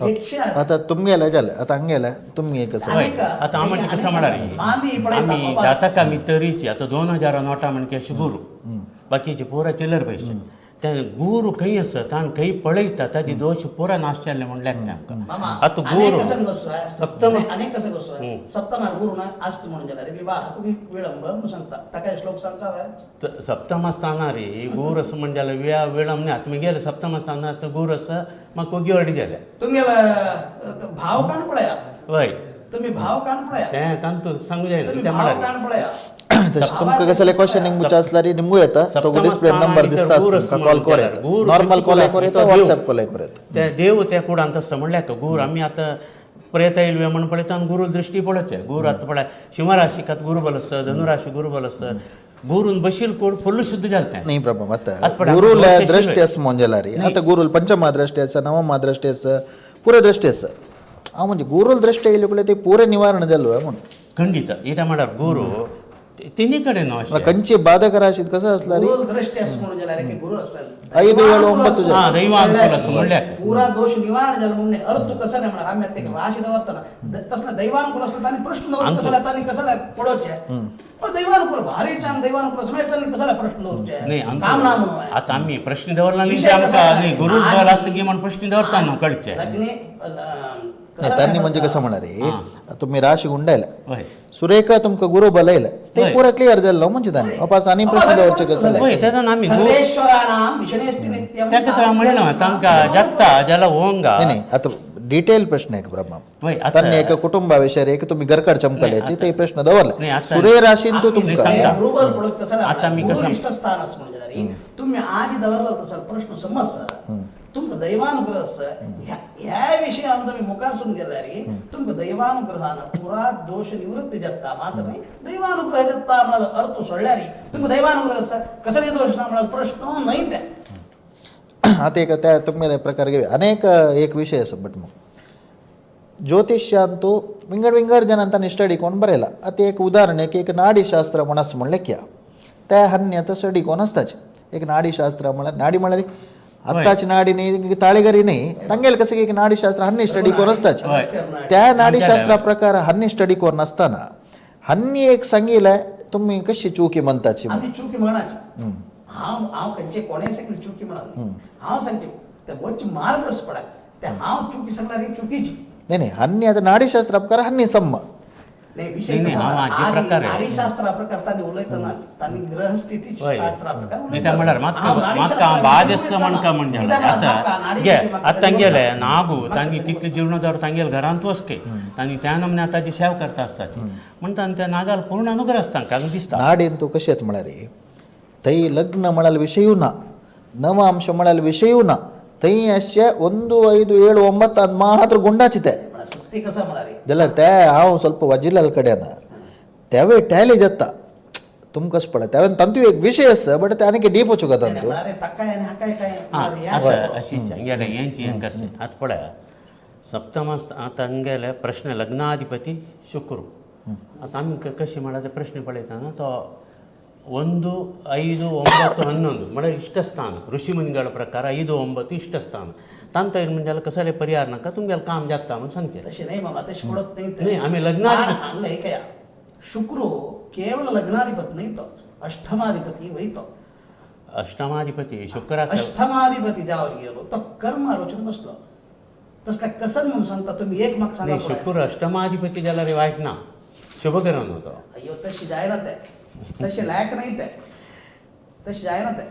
एकशे आठ. आता तुमगेलं झालं आता हांगेलें तुमगे कसं हय अनेक- आता हांव म्हणजे कसं अनेक मांदी म्हणाली पळयता आमी वापस. जातक आमी तरीची आतां 2000 नोटां म्हणजे अशे गुरू बाकीचे पुरा चिल्लर पयशे ते गुरू खंय आसा ताण खंय पळयता ताजे दोश पुरा नाश जाल्ले म्हण लेखता आमकां मामा आतां अनेक गुरू कसं गोष्ट सप्तम अनेक कसं गोष्ट सप्तमा गुरु ना आस्त म्हणून गेला रे विवाह विळंब म्हणून सांगता ताका श्लोक सांगता काय सप्तम स्थानार गुरू असं म्हणजे जाल्यार विया विळंब न्ही आतां गेले सप्तम स्थानार तो गुरू आसा म्हाका कोगी अडी जाल्या तुम्ही भाव काण पळया हय तुम्ही भाव काण पळया तें तांतू सांगू जायना तुम्ही तें भाव म्हणाले काण पळया तशें तुमकां कसले क्वेश्चन मुचा असल्यार निमगू येता तो डिस्प्ले नंबर दिसता तुमकां कॉल कर येता नॉर्मल कॉल कर येता व्हॉट्सएप कॉल कर येता ते देव त्या कुडांत आसता म्हणल्यार तो गुरू आमी आतां प्रेत येयल्ले म्हण पळयता आनी गुरू दृश्टी पळोवचें गुरू आतां पळय शिंवराशीक आतां गुरू बल आसा धनुराशी गुरू बल आसा गुरून बशील कोड फुल्ल शुद्ध जालें तें नाही प्रभा आता आता पण गुरुला आपण दृष्टी आसा म्हणून जाल्यार आता गुरुल पंचमा दृष्टी आसा नवमा दृष्टी आसा पुरे दृष्टी आसा हांव म्हणजे गुरुल दृष्टी येयले पळय ते पुरे निवारण जालो म्हणून खंडीत इत्याक म्हळ्यार गुरू तिन्ही कडेन न्हू अशें खंयची बाधक राशीत कसं असला रे गुरु दृष्टी असं म्हणून गेला रे की गुरु असला ಐದು ಏಳು ಒಂಬತ್ತು ಜನ. हा, दैवानुकूल असं म्हणल्यार पुरा दोष निवारण झालं म्हणून अर्थ कसं नाही म्हणणार आम्ही ते राशी दवरताना तसलं दैवानुकूल असलं ताणी प्रश्न दवरचे कसं ताणी कसं पडोचे दैवानुकूल भारी छान दैवानुकूल असलं ताणी कसाला प्रश्न दवरचे न्ही काम ना म्हणून आतां आमी प्रश्न दवरला न्ही विषय आमकां कसा न्ही गुरू बल आसा की म्हण प्रश्न दवरता न्हू कळचें लग्ने नाही त्यांनी म्हणजे कसं म्हणाले तुम्ही राशी गुंडायला हय सुरेखा तुमका गुरु बलयला ते हय. पुरा क्लिअर जाल्लो म्हणजे तांणी वापस आनी प्रश्न दवरचे कसं हय तेन्ना आमी गुरू सर्वेश्वराणाम दिशणेस्ति नित्यं तेका तर हांव म्हणलें न्हू तांकां जाता जाल्यार होंगा नाही नाही आता डिटेल प्रश्न एक प्रभा हय आतां त्यांनी एका कुटुंबाविषयी एक तुम्ही घरकाड चमकल्याची ते प्रश्न नाही, दवरला आता- सुरे राशीन तो नाही, तुमका सांगता. बरोबर पडत कसं आता मी कसं- इष्ट स्थान असं म्हणजे जरी तुम्ही आधी दवरला तसा प्रश्न समज तुमका दैवानुग्रह आसा ह्या विषयान तुम्ही मुखारसून गेल्यार तुमका दैवानुग्रहान पुरा दोष निवृत्ती जाता मात्र न्ही दैवानुग्रह जाता म्हळ्यार अर्थ सोडल्यार तुमका दैवानुग्रह आसा कसले दोष ना म्हळ्यार प्रश्न न्हय ते आता एक त्या तुमगेले प्रकार घेऊया अनेक एक विषय आसा बट मग ज्योतिष्यांतू विंगड विंगड जनांतांनी स्टडी कोण बरयला आता एक उदाहरण एक एक नाडीशास्त्र म्हण आसा म्हणलें किया त्या हन्नी आतां स्टडी कोण आसताच एक नाडीशास्त्र म्हळ्यार नाडी म्हळ्यार आत्ताची नाडी न्ही ताळेगरी न्ही तांगेले कसं एक नाडीशास्त्र हन्नी स्टडी कोण आसताच हय. त्या नाडीशास्त्रा प्रकार हन्नी स्टडी कोण नासतना हन्नी एक सांगितलें तुमी कशी चुकी म्हणताची आमी चुकी म्हणाची हांव हांव खंयचे कोणें सांगलें चुकी म्हणा हांव सांगचे ते वच मार्गच पडा ते हांव चुकी सांगल्यार ही चुकीची नाही नाही हन्नी आता नाडीशास्त्र प्रकार हन्नी सम्म नाही विषय नाही, नाही, कसा हांव हाजे आदी- प्रकार आहे. नाडीशास्त्रा प्रकार तांणी उलयतना तांणी ग्रहस्थिती हय. शास्त्रा प्रकार नाही त्या म्हळ्यार हांव म्हाका म्हाका नाडीशास्त्रा बाद विशीं आसा म्हणका म्हणजे कित्याक म्हळ्यार म्हाका आतां नाडी घे विशीं म्हाका आतां तांगेले सगळें नागू म्हाका तांणी सगळें तितले जीर्णोद्धार तांगेले घरांत वसके तांणी त्या नमन्या ताजी सेवा करता आसताची म्हणटा आनी त्या नागाल पूर्ण अनुग्रह आसता तांकां दिसता. नाडेन तूं कशें येत म्हळ्यार थंय लग्न म्हळ्यार विशयू ना, ನವಾಂಶ म्हळ्यार विशयू ना, थंय अशें 1 5 7 9 ಅದು ಮಾತ್ರ ಗುಂಡಾಚಿತೆ. म्हळ्यार सत्य कसं म्हळ्यार जाल्यार ते हांव ಸ್ವಲ್ಪ वजिलाल कडेन तेवय टॅली जाता तुमकां कशें पळय तेवेन तांतू एक विशय आसा बट ते आनीक डीप वचूंक जाता तांतू. म्हळ्यार ताकाय आनी हाकाय काय आं म्हळ्यार आसा हें अशी हांगेले हेंची हें करचें आतां पळय सप्तम आतां हांगेले प्रश्न लग्नाधिपती शुक्र आतां आमी कशी म्हळ्यार ते प्रश्न पळयतना तो 1 5 9 11 म्हळ्यार इश्टस्थान ಋಷಿಮುನಿಗಳ ಪ್ರಕಾರ 5 9 इष्टस्थान तांकां येवन म्हणजे कसले परिहार नाका तुमगेलें काम जाता म्हणून सांगचें. तशें नाही मामा तशें पडत नाही ते. नाही, आम्ही लग्नाधिपती- ना, ना, ऐकया शुक्र केवळ लग्नाधिपती नाही तो अष्टमाधिपती वयतो. अष्टमाधिपती शुक्राक अष्टमाधिपती ज्यावर गेलो तो कर्म आलोचन बसलो तसल्या कसन म्हणून सांगता तुम्ही एक म्हाका सांगा नाही पळय. शुक्र अष्टमाधिपती जाल्यार वायट ना शुभग्रह न्हू तो. अय्यो तशी जायना ते तशें लायक नाही ते तशें जायना ते.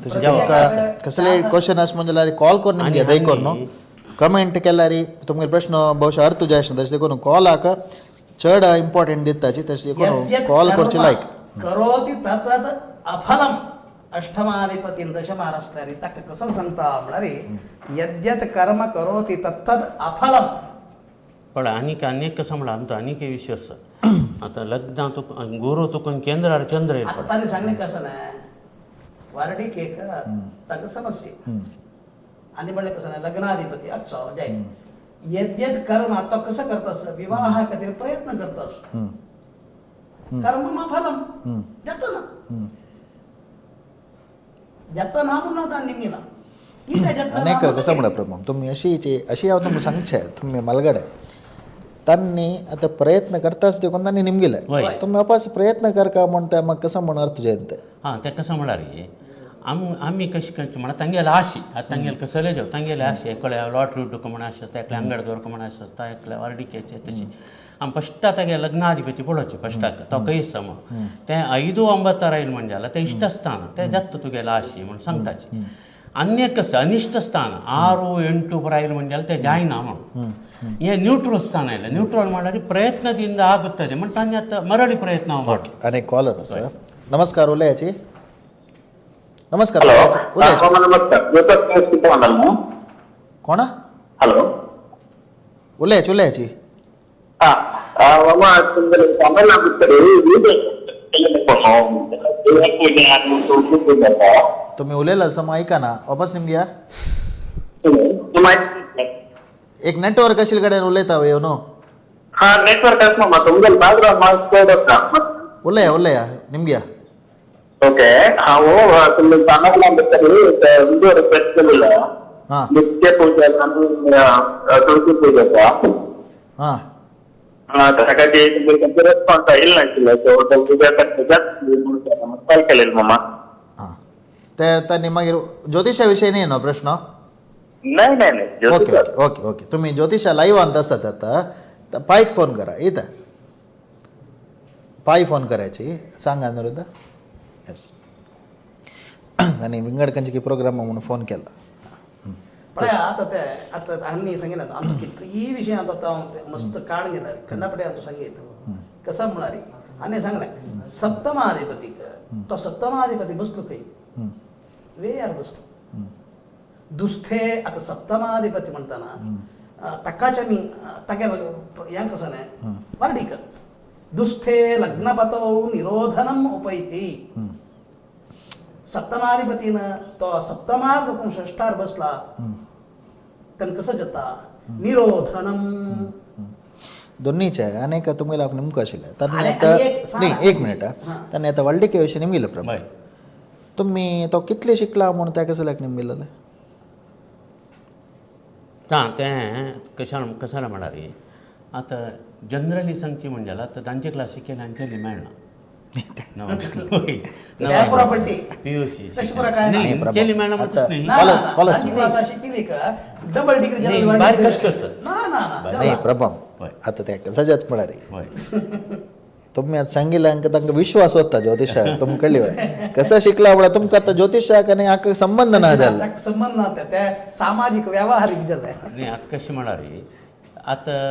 तशें तुमकां कसले क्वेश्चन आसा म्हणजे जाल्यार कॉल करून निमगे आनी- दय करून कमेंट केल्यार तुमगे प्रश्न बहुशा अर्थ जाय आसना तशें देखून कॉलाक चड इम्पॉर्टंट दिताची तशें देखून यद्यत् कॉल कर्म करचे लायक. करोति तत् अफलम अष्टमाधिपती दशमार आसल्यार ताका कसो सांगता म्हळ्यार यद्यत् कर्म करोति तत्तद् अफलम. पण आनीक आनीक कसो म्हणल्यार आमचो आनीक एक विशय आसा आतां लग्न तुका गुरू तुका केंद्रार चंद्र येयल आता पडटा. तांणी सांगलें कसं नाही वार्डीक एक ताका समस्या आनी म्हणलें कसं नाही लग्नाधिपती अच्छो जाय यद्यत् कर्म तो कसं करतास विवाहा खातीर प्रयत्न करतास कर्म मा फलम जाता ना जाता ना म्हणून ताणें निमगिना कितें जाता ना अनेक म्हणून कसं म्हणल्यार प्रभू तुमी अशी अशी हांव तुमकां सांगचें तुमी मालगडे तांणी आतां प्रयत्न करताच देखून तांणी निमगिले वय. तुमी वापस प्रयत्न करका म्हण ते म्हाका कसो म्हण अर्थ जायना ते. आं तें कसो म्हळ्यार आमी कशी करची म्हळ्यार तांगेले आशी आतां तांगेले कसले जेव तांगेले आशी एकल्या लॉटरी उडूंक म्हण आशा आसता एकल्या अंगड दवरक म्हण आशा आसता एकल्या वार्डिकेचे तशी आमी फस्टाक तागे लग्नाधिपती पळोवचे फस्टाक तो खंय आसा म्हणून तें 5 9 आयल म्हण जाल्यार तें इश्टस्थान तें जाता तुगेलें आशी म्हणून सांगताची. आनी एक कसं अनिश्ट स्थान 6 8 ಪರ ಆಯ್ಲು म्हण जाल्यार तें जायना म्हणून हे ನ್ಯೂಟ್ರಲ್ ಸ್ಥಾನ ಇಲ್ಲ ನ್ಯೂಟ್ರಲ್ म्हळ्यार ಪ್ರಯತ್ನದಿಂದ ಆಗುತ್ತದೆ म्हण तांणी आतां मरळी प्रयत्न माड. आनी कॉलर आसा. नमस्कार उलयाची. नमस्कार हॅलो उलयाची. मामा नमस्कार ज्योती कोण? हॅलो उलयाची उलयाची. हा मामा तुमचे सांगायला तुम्ही उलयलाल सम ऐका ना वापस निमगी या. एक नेटवर्क आशिल्ले कडेन उलयता वय न्हू. हा नेटवर्क आस मामा तुमगेले बॅकग्राऊंड मातसो. उलया उलया निमग्या. ओके हांव तुमचे सांगला विडिओ रिक्वेस्ट केलेलो हां नित्य पूजा तुळशी पूजाचा हां ताका ते तुमचे रेस्पॉन्स येईल नाशिल्लो सो तो पूजा करता कॉल केलेलो मामा. हां ते तांणी मागीर ज्योतिशा विशयी न्ही न्हू प्रश्न? नाही नाही नाही ओके ज्योतिष. ओके ओके ओके तुम्ही ज्योतिषा लाईव्ह आसतात आतां पायक फोन करा येता पाय फोन करायची सांगा अनुरुद्ध. येस आनी विंगड खंयचे प्रोग्राम म्हणून फोन केला. पळय आतां ते आतां हांणी सांगितलं आमकां कितली विशय आतां तो मस्त काड घेतला कन्नापडे आतां सांगीत कसं म्हळ्यार आनी सांगलें सप्तमाधिपतीक तो सप्तमाधिपती बसलो खंय वेयार बसलो दुस्थे. आतां सप्तमाधिपती म्हणटाना ताकाच आमी तागेलो हें कसं न्ही वार्डीक दुस्थे लग्नपतौ निरोधनम् उपैति. सप्तमाधिपतीन तो सप्तमार्ग कोण षष्ठार बसला तेन्ना कसं जाता निरोधनम. दोन्हीचे अनेक तुमगेले निमको आशिल्लें तांणी आनी- आतां आनी एक सांग. न्ही एक मिनिट हां. तांणी आतां व्हडलिके विशीं निमगिलो प्रभू हय. तुम्ही तो कितले शिकला म्हूण त्या कसल्याक निमगिलें? आं तें कशा कशाला म्हळ्यार आतां जनरली सांगची म्हण जाल्यार आतां तांचे क्लासीक केले हांचे मेळना त्या प्रॉपर्टी पीयूसी तशी पुरा काय नाही, प्रभा. केली मेळना म्हणटच आता- न्ही. ना, कॉलेज- ना, ना. कॉलेज तांची क्लास अशी केली का डबल डिग्री नाही, बारीक कष्ट आसता. ना ना ना नाही प्रभम हय. आतां ते सजात म्हळ्यार हय. तुम्ही आता सांगितलं अंक तांकां विश्वास होता ज्योतिषाक तुमकडली कसं शिकला म्हळ्यार तुमकां आतां ज्योतिषाक आनी हाका संबंध ना जाल्लो. ताका संबंध ना ते, ते सामाजीक व्यावहारीक जाले. न्ही आतां कशें म्हळ्यार आतां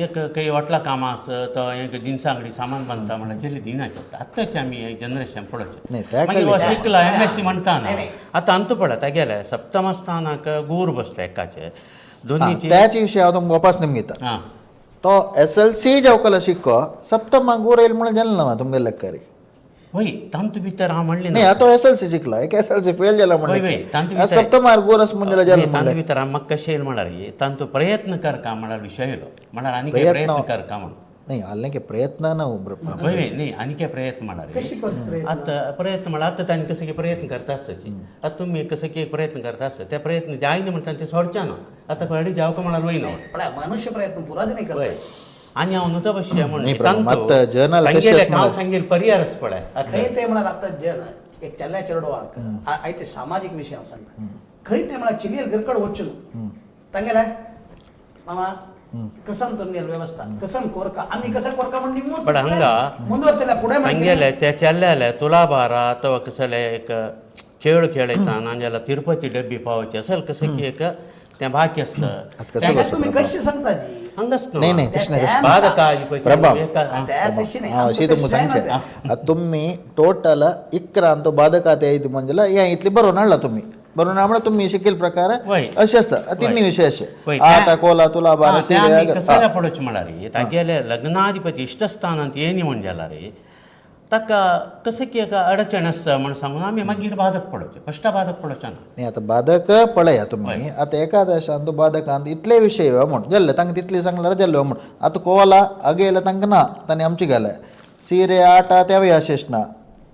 एक काही वाटला कामां आसा तो एक जिन्सा अंगडी सामान बांदता म्हळ्यार चेली दिनाचे आत्ताचे आमी हे जनरेशन पळोवचें. न्ही, त्या मागीर हो कळ्ळें. शिकला एम एस सी म्हणटा नाही, ना नाही. आतां अंतू पळय तागेले सप्तम स्थानाक गूर बसता एकाचे दोन्हीचे. त्याच विशय हांव तुमकां वापस निमगिता. आं. तो एस एल सी जेवकला शिको सप्तमा गूर येयल म्हणून जालें ना तुमगे लेक्कारी. वय तांतू भितर हांव म्हणलें नाही ना. तो एस एल सी शिकला एक एस एल सी फेल जाला वय वय म्हणलें तांतू भितर सप्तमार गोर अस म्हणजे जालें न्ही, तांतू म्हणलें. भितर हांव म्हाका कशें येयल म्हळ्यार तांतू प्रयत्न कर का म्हळ्यार विशय येयलो म्हळ्यार आनी प्रयत्न- प्रयत्न कर का म्हणून. नाही आलें की प्रयत्न ना वय वय न्ही आनी काय प्रयत्न म्हळ्यार कशी करता प्रयत्न? आतां प्रयत्न म्हळ्यार आतां तांणी कसं की प्रयत्न करता आसताची आतां तुमी कसं की प्रयत्न करता आसता त्या प्रयत्न जायना म्हणटा ते सोडचे ना आतां खंय जावका म्हळ्यार वयना. पळय मनुष्य प्रयत्न पुरा नाही वय करता. आनी हांव न्हू बशें नाही प्रभू, मात जर्नल कशी म्हणून आस हांव म्हळ्यार? सांगेल परिहार पळय आतां. खंय ते म्हळ्यार आतां जन एक चल्या चेडवाक आयते सामाजीक विशय हांव सांगता खंय ते म्हळ्यार चिलियल घरकड वचून तांगेले मामा कसन तुमगेल व्यवस्था कसन कोरका आमी कसं कोरका म्हण निमूत पण हांगा मुंदवर्सल्या फुडें तांगेले ते चल्ल्याले तुलाभारा अथवा कसले एक खेळ खेळयता नाजाल्यार तिरुपती डब्बी पावचे असेल कसं की एक तें बाकी आसता. आतां कसं तांकां बसप तुमी प्रभा? कशी सांगता जी हांगाच न्हू. नाही नाही तशें नाही तशें नाही. बाधकाधिपती प्रभा. त्या तशी नाही. हां अशी आमकां तुमकां तशें सांगचें जायना आतां तुमी टोटल इकरांत बाधकात येयत म्हणजे हें इतली बरोवन हाडला तुमी बरोवन हाडला म्हळ्यार तुमी शिकील प्रकार वय. अशें आसा तिन्ही विशय अशे वय, आठ त्या- कोला तुला बारा हा, ते आमी सिरे कसाल्या पळोवचें म्हळ्यार तागेले लग्नाधिपती इश्टस्थानांत येनी म्हण जाल्यार ताका कशें की एक अडचण आसा म्हण सांगून आमी मागीर बाधक पळोवचें फश्ट बाधक पळोवचें ना. न्ही आतां बाधक पळया तुमी आतां एकादशांत बाधकांत इतले विशय म्हूण जाल्ले तांकां तितले सांगल्यार जाल्ले म्हूण आतां कोला अगेले तांकां ना तांणी आमचे गेले सिरे आटा तेवय अशेंच ना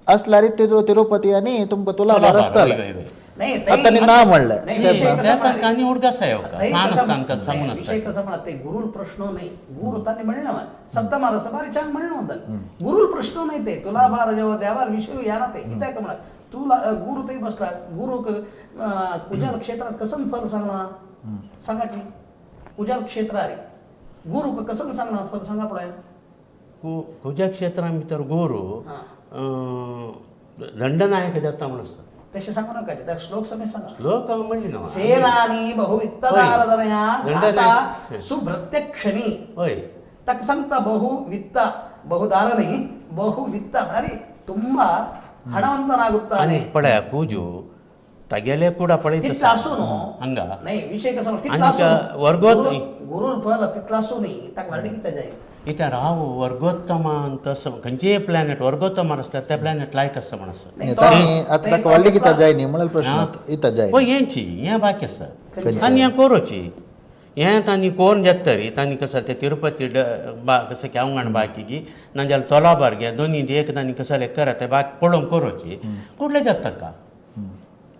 असल्यार तिरुपती आनी तुमकां तुला बार आसताले. वय, वय, वय. नाही आतां तांणी ना म्हणलें नाही, तेन्ना. विषय कसा त्या म्हणाले? तांकां आनी उडगास येवका थंय सान कसा- आसता आमकां सांगून नाही, विषय आसता. कसा म्हणा ते गुरुल प्रश्न नाही गुरु तांणी म्हणलं सप्तमार भारी छान म्हणलं होतं गुरुल प्रश्न नाही ते तुला भार जेव्हा द्यावा विषय या ना ते कित्याक म्हणा तुला गुरु ते बसला गुरु कुजाल क्षेत्रात कसं फल सांगणार सांगा की कुजाल क्षेत्र रे गुरु कसं सांगणार फल सांगा पळय. कुजा क्षेत्रा भितर गुरु हा. दंडनायक जाता म्हण आसता. तशें सांगू नका त्या श्लोक समेत सांगा. श्लोक हांव म्हणली ना. सेनानी बहुवित्तदारदनया दंडनायक. सुभृत्यक्षणी हय. ताका सांगता बहु वित्त बहुदार नाही बहुवित्त म्हळ्यार ತುಂಬಾ ಹಣವಂತನಾಗುತ್ತಾನೆ. आनी पळया कुजू तागेले ಕೂಡ पळयत तितलो आसून हांगा नाही विषय कसा तितलो आनी आसून वर्गोत गुरुल फल तितलो आसून ताका व्हडली कितें जाय. इथं राहू वर्गोत्तमान तसं खंयचेय प्लॅनेट वर्गोत्तमान आसल्यार त्या प्लॅनेट लायक आसा म्हण आसा. न्ही, तांणी आतां ताका व्हडली कित्याक जाय न्ही म्हळ्यार प्रश्न आतां इतां जाय. पळय हेंची हें बाकी आसा खंयचें? आनी हें कोरोची हें तांणी कोरून जातरी तांणी कसं ते तिरुपती बा कसं की अवंगण बाकी की नाजाल्यार तोलाबार घे दोनी एक तांणी कसं करा ते बाकी पळोवन कोरोची कुठले जाता का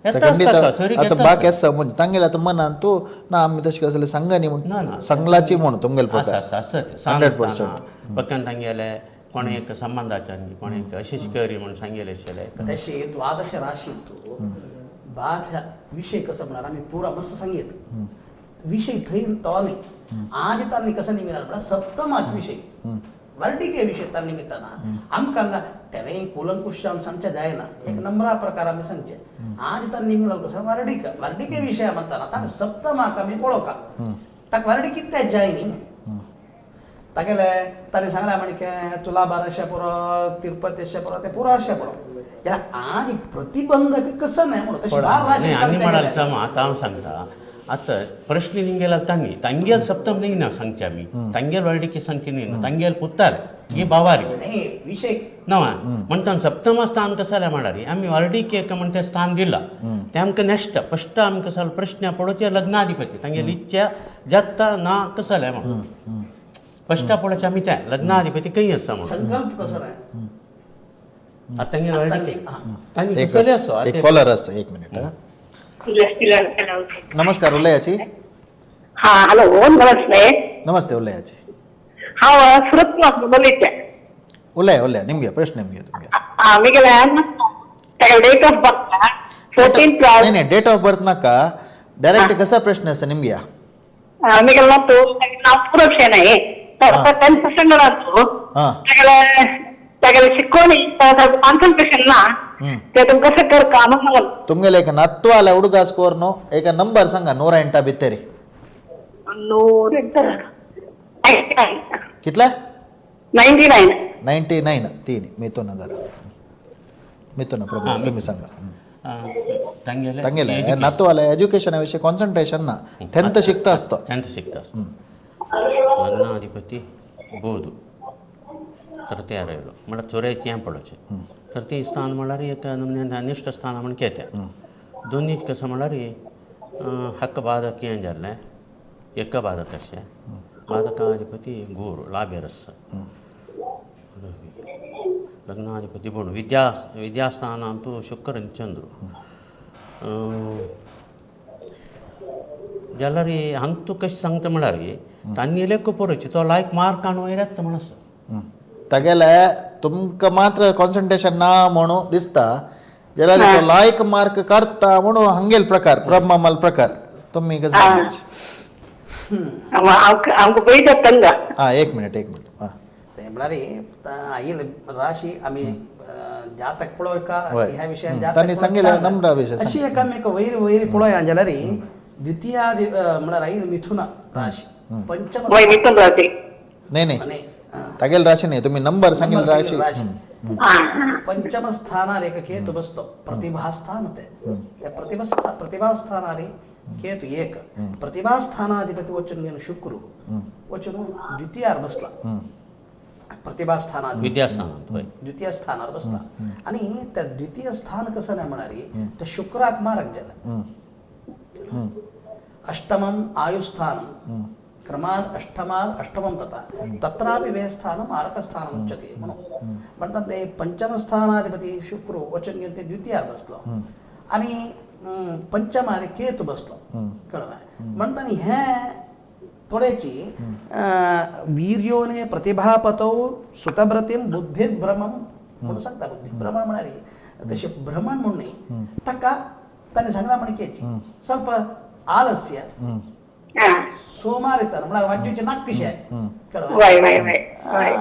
येता खंडीत आसता का सरी आतां घेता बाकी आसा म्हणजे तांगेले आतां मनान तूं ना आमी तशें कसलें सांगनी ना, म्हूण ना. सांगलाची म्हूण तुमगेले आसा प्रकार आसा आसा तें 100%. पक्कन तांगेले कोण एक संबंदाच्यान कोण एक अशेंच करी म्हूण सांगेलें आशिल्लें. तशी द्वादश राशीत बाध विषय कसं म्हणणार आम्ही पुरा मस्त सांगित विषय थंय तो नाही आज तांणी कसं निमित्तान म्हळ्यार सप्तमाच विषय वर्डिके विषय त्या निमित्तान आमकां तेवें कुलंकुश जावन सांगचें जायना एक नम्रा प्रकार आमी सांगचे आज तांणी निमित्तान कसं वर्डिक वर्डिके विशय म्हणताना ताणें सप्तमाक आमी पळोवका ताका वर्डी कित्याक जाय न्ही तागेले ताणें सांगलें म्हणके तुला बाराशे पुरो तिरुपतीशे पुरो ते पुराशे पुरो जाल्यार आज प्रतिबंधक कसं नाही म्हणून तशें बार राशी न्ही आनी म्हणाल काडटा सम आतां हांव सांगता आतां प्रश्न निंगेला तांणी तांगेल सप्तम न्ही ना सांगचे आमी तांगेल वर्डिकी सांगची न्ही ना तांगेल पुत्तार ही बावारी नाही विषय नवा म्हणटा सप्तम स्थान कसं जालें म्हळ्यार आमी वर्डीक एक म्हण तें स्थान दिलां तें आमकां नेक्स्ट फस्ट आमकां कसो प्रश्न पळोवचें लग्नाधिपती तांगेली इच्छा जाता ना कसं जालें म्हणून फस्ट पळोवचें आमी तें लग्नाधिपती खंय आसा म्हणून संकल्प कसो नाही आतां तांगेल वर्डिके हां. तांणी एक कसले आसो एक कॉलर आसा एक मिनिट हा. नमस्कार उलयाची. हा हॅलो नमस्ते. नमस्ते उलयाची. हांव सुरत उलयता. उलया उलया निमगे प्रश्न निमगे तुमगे. आमी डेट ऑफ बर्थ 14 नाही नाही डेट ऑफ बर्थ नाका डायरेक्ट कसा प्रश्न आसा निमगे. आमी नाव पूरक्षे नाही. टेन्थ स्टँडर्ड हा. तागेले तागेले शिकोवणी कॉन्सन्ट्रेशन ना. ते तुमकां कसं करका म्हणून सांगून. तुमगेले एक नात्व आल्या हुಡುಗ स्कोर नो एक नंबर सांगा 108 भितर. 108. कितले? 99. 99. तीन मिथुन जरा, मिथुन प्रभू तुम्ही सांगा. तांगेले तांगेले नातू आल्या एज्युकेशना विषयी कॉन्सन्ट्रेशन ना, टेन्थ शिकता आसता. टेन्थ शिकता आसता. लग्नाधिपती बोध तृतीय रायलो म्हळ्यार चोरयेक हें पडोचें. तृतीय स्थान म्हळ्यार एक नमन्यान अनिश्ट स्थान म्हण केत्या. दोनीच कसं म्हळ्यार हक्क बाधक हें जाल्लें, एक बाधक अशें बाधकाधिपती गुरू लाभेरस लग्नाधिपती बोण विद्यास्थानांतु शुक्र आनी चंद्र जाल्यार हांगा तूं कशें सांगता म्हळ्यार तांगेले परोवची तो लायक मार्क हाडून वयर येता म्हण आसा. तागेले तुमकां मात्र कॉन्सन्ट्रेशन ना म्हणून दिसता जाल्यार तो लायक मार्क काडटा म्हणून हांगेल प्रकार प्रभमाल प्रकार तुमी कसं सांगता? आमकां पळयतात तांकां. हा, एक मिनिट एक मिनिट. हा. ते म्हळ्यार आईल राशी आमी जातक पळोवका वय. ह्या विशयान जातक तांणी पळोवका. सांगिल्लें नम्र विशय. अशी एकामेक वयर वयर पळोवया जाल्यार द्वितीयादि म्हळ्यार आईल मिथुन राशी पंचम. वय मिथुन राशी. नाही नाही, आणि, तागेल राशी नाही, तुम्ही नंबर सांगितलं नंबर राशी. सांगितलं राशी. हा. पंचम स्थानार एक केतु बसतो प्रतिभास्थान ते त्या प्रतिभास्थानारी केतु एक प्रतिभास्थानाधिपती वचून घेवन शुक्र वचून द्वितीयार बसला प्रतिभास्थानाधिपती विद्यास्थानांत वय द्वितीय स्थानार बसला आणि त्या द्वितीय स्थान कसं नाही म्हणारी तर शुक्राक मारक गेला. अष्टमम आयुस्थानं क्रमाद् अष्टमाद् अष्टमं तथा तत्रापि व्ययस्थानं मारकस्थानम् उच्यते म्हणून म्हणतात ते पंचमस्थानाधिपती शुक्र वचन घेऊन ते द्वितीयार बसलो आणि पंचमार केतू बसलो कळलं म्हणताना हे थोडेची वीर्योने प्रतिभापतौ सुतभ्रतीं बुद्धिभ्रमं म्हणू शकता. बुद्धिभ्रमण म्हणाली तशें भ्रमण म्हणून न्ही, ताका ताणें सांगलां म्हण केची ಸ್ವಲ್ಪ आलस्य हा. सोमारितन म्हळ्यार वाजूचे नाक कशें कळ्ळें? वय वय वय वय.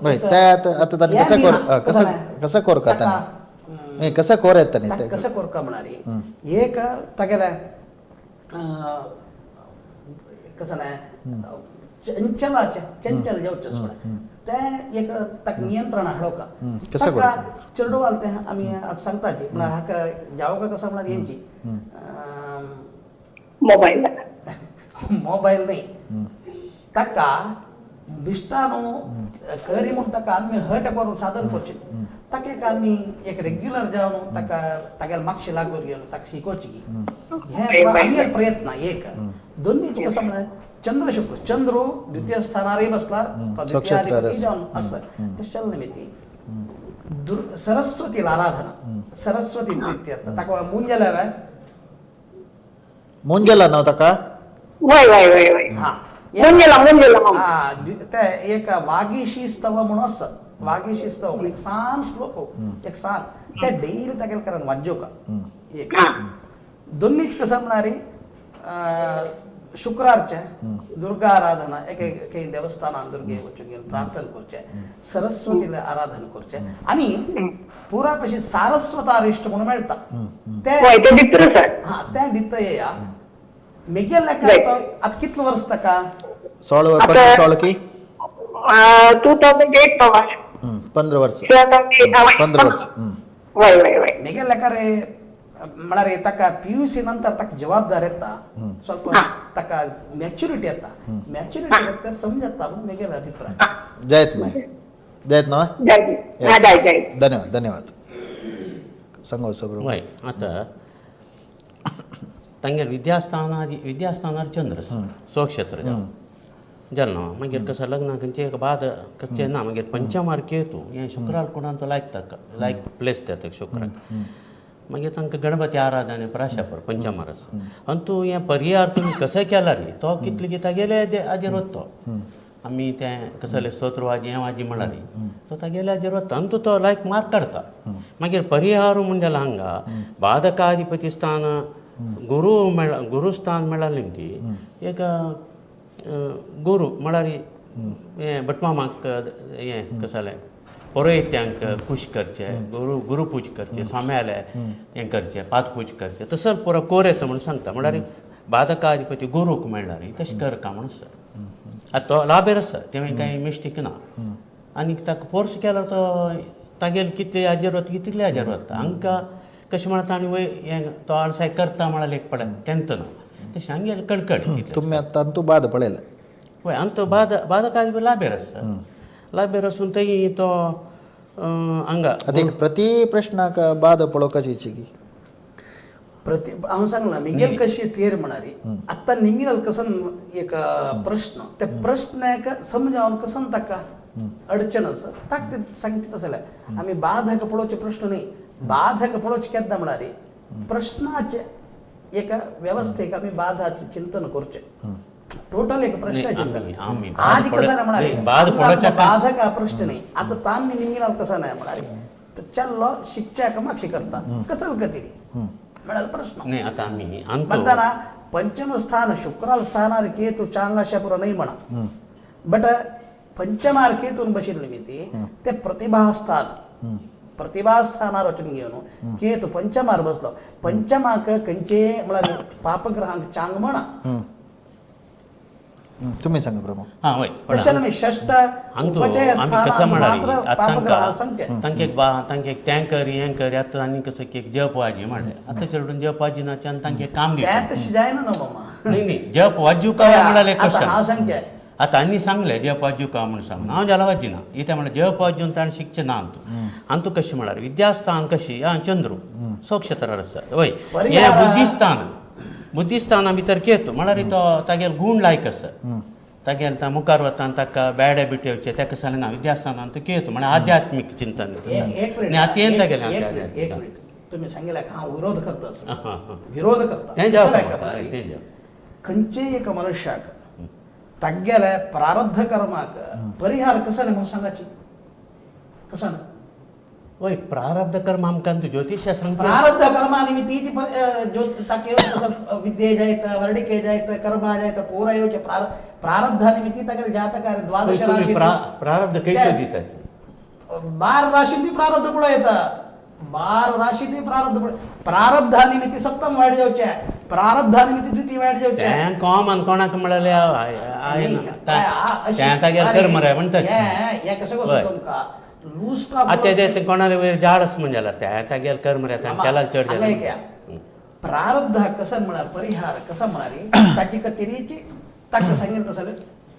वय ते आतां आतां तांणी कसं कर कसं कसं कोर का तांणी नाही कसं कोर येत तांणी ताका ते कसं कोरका म्हणाली एक तागेले कसं नाही चंचलाचे चंचल जावचें तें एक ताका नियंत्रण हाडोवका. कसं ताका करता? चेडवाल तें आमी आतां सांगताची म्हळ्यार हाका जावका कसं म्हळ्यार हेंची मोबायल. मोबायल न्ही ताका बिश्टानो करी म्हूण ताका आमी हट करून साधन करचें ताका एक आमी एक रेग्युलर जावन ताका तागेले मागशे लागून घेवन ताका शिकोवची हें आमी एक प्रयत्न. एक दोन्हीचे कसं म्हळ्यार चंद्र शुक्र चंद्र द्वितीय स्थानारय बसला तो स्वक्षेत्रार द्वितीयाधिपती आसा. जावन आसा तशें निमित्ती सरस्वतीला आराधना सरस्वती प्रित्यर्थ ताका मुंजेला व्हय. मून गेला न्हू ताका. वय वय वय वय. हा. मुंजेला मुंजेला. हा, ते एक वागीशी स्तव म्हणून आसा वागीशी स्तव म्हणून एक सान श्लोक एक सान ते डेली तागेले कारण वाज्योका एक. हा. दोन्हीच कसं म्हणारी शुक्रारचे दुर्गा आराधना एक एक काही देवस्थानान दुर्गे वचून घेवन प्रार्थना करचे सरस्वतीला आराधन करचे आणि पुरा पशी सारस्वतारिष्ट म्हणून मेळटा ते. वय ते भितर आसा. हा तें दिता येया मेगेल लेखान तो आतां कितलो वर्स ताका? 16 आता- 15 16 की 2008 पवार. 15 वर्ष 15 वर्ष. वय वय वय. मेगेल लेखार म्हळ्यार ताका पी यू सी नंतर ताका जबाबदार येता ಸ್ವಲ್ಪ ताका मॅच्युरिटी येता मॅच्युरिटी येता समजता म्हणून मेगेल अभिप्राय. जयत माय जयत ना. जाय हा जाय जाय. धन्यवाद धन्यवाद सांगो सब्रू. वय आतां तांगेर विद्यास्थानार विद्यास्थानार चंद्र आसा स्वक्षेत्र जालें न्हू मागीर कसं लग्नाक खंयचें एक बाद कशें ना मागीर पंचमार केतू हें शुक्रार कोणाक तो लायक ताका लायक प्लेस ताका शुक्राक मागीर तांकां गणपती आराधना प्राशापर पंचमार आसा आनी तूं हें परिहार तुमी कसो केला रे तो कितले की तागेले हाजेर वता तो आमी तें कसले स्तोत्र वाजी हें वाजी म्हणला रे तो तागेले हाजेर वता आनी तूं तो लायक मार्क काडटा. मागीर परिहार म्हण जाल्यार हांगा बाधकाधिपती स्थान गुरू मेळ गुरुस्थान मेळ्ळा ती एक गुरू म्हळ्यार हें भटमामाक हें कसलें जालें परोयत्यांक खूश करचें, गुरू गुरुपूज करचें, स्वाम्याले हें करचें, पादपूज करचें, तसो पुरो कोर येता म्हणून सांगता. म्हणल्यार बाधकाधिपती गुरूक मेळ्ळार तशें करका म्हणून आसा. आतां तो लाबेर आसा, तेणें कांय मिस्टेक ना. आनी ताका फोर्स केल्यार तो तागेले कितले हाजेर वता कितले हाजेर वता. हांकां कशें म्हळ्यार ताणें वय हें तो आळसाय करता म्हळ्यार एक पडे टेंथ ना तशें हांगेलें कणकण. तुमी आतां तूं बाद पळयलें. वय, आनी तो बाद बाधकाधिपती लाबेर आसा, लाबेर आसून थंय तो हांगा आतां एक प्रति प्रश्नाक बाद पळोवपाची की प्रति हांव सांगला मिगेल कशी तेर म्हणारी आतां निमिगेल कसन एक प्रश्न त्या प्रश्नाक समजावन कसन ताका अडचण आसा ताका सांगचे तसं जाल्यार आमी बाधक पळोवचे प्रश्न न्ही. बाधक पळोवचे केन्ना म्हणारी प्रश्नाचे एका वेवस्थेक आमी बाधाचे चिंतन करचें, टोटल एक प्रश्न नाही, चिंतन. आमी- आमी बाद आज कसं ना म्हणाले नाही, बाद पडोवच्या बाधक हा प्रश्न नाही. आता ताण निमिगेल कसा नाही म्हणाले तर चल्लो शिकच्याक मागशी करता कसल गती म्हळ्यार प्रश्न. न्ही आतां आमी आमचो म्हणताना पंचम स्थान शुक्राल स्थानार केतू चांगाशा पुरो नाही म्हणा, बट पंचमार केतून बशिल्ले निमित्ती ते प्रतिभास्थान, प्रतिभास्थानार वचून घेवन केतू पंचमार बसलो. पंचमाक खंयचे म्हळ्यार पापग्रहांक चांग म्हणा. तुमी सांगा प्रभू. हां वय, तशें न्ही षष्ठ हांगा उपचय आमी कसं स्थानार म्हणाली मात्र आतां पापग्रहां तांकां सांगचे. तांकां एक बा तांकां एक तें कर हें कर, आतां आनी कसं की एक जप वाजी म्हणलें, आतां चेडून जप वाजी नाचे आनी तांकां एक काम दिवचें. तें तशें जायना न्हू मामा. न्ही न्ही जप वाजू काय म्हळ्यार एक आतां हांव क्वेश्चन. सांगचें आतां आनी सांगलें जप वाजू का म्हणून सांगून हांव जाला वाजिना इतें म्हळ्यार जप वाजून ताणें शिकचें ना. अंतू अंतू कशें म्हळ्यार विद्यास्थान कशी आं चंद्रू स्वक्षेत्रार आसा वय, हें परिहार- बुद्धिस्थान, बुद्धिस्थाना भितर केतू म्हळ्यार तो तागेलो गूण लायक आसा, तागेले ता मुखार वता आनी ताका बॅड हॅबिट येवचें ताका सांगलें ना. विद्यास्थानान तो केतू म्हळ्यार आध्यात्मीक चिंतन. एक एक मिनिट, न्ही आतां येन एक- तागेलें एक आध्यात्मीक. मिनिट, एक मिनिट. तुम्ही सांगितलं हांव विरोध करता असो. हां, हां, हां. विरोध करता तें जावं कसं काय करणार? तें जावं. खंयचेय एका मनुष्याक तागेल्या प्रारब्ध कर्माक परिहार कसा न्ही म्हणून सांगाची कसा ना? वय प्रारब्ध कर्म आमकां तूं ज्योतिश्या सांगता. प्रारब्ध कर्मा निमित्ती ती ताके कसं विद्ये जायत, वर्णिके जायत, कर्मा जायत, पोरा येवचे प्रारब्धा निमित्ती तागेले जातकार द्वादश तुमी राशी प्रारब्ध खंयचो दितात? 12 राशींनी प्रारब्ध पुढे येतं, 12 राशींनी प्रारब्ध पुढे. प्रारब्धा निमित्ती सप्तम वाईट जावचे, प्रारब्धा निमित्ती द्वितीय वाईट जावचे. तें कॉमन कोणाक म्हळ्यार तें तागेलें कर्म रे म्हणटा. हे कसं वय. कसं तुमकां लूज आतां तें कोणाले वयर झाड आसा म्हण जाल्यार तें तागेलें कर्म रे, तें केला चड हांगा एक जालें. या. प्रारब्ध कसं म्हळ्यार परिहार कसं म्हणाली ताची कतिरीची ताका सांगेल तसं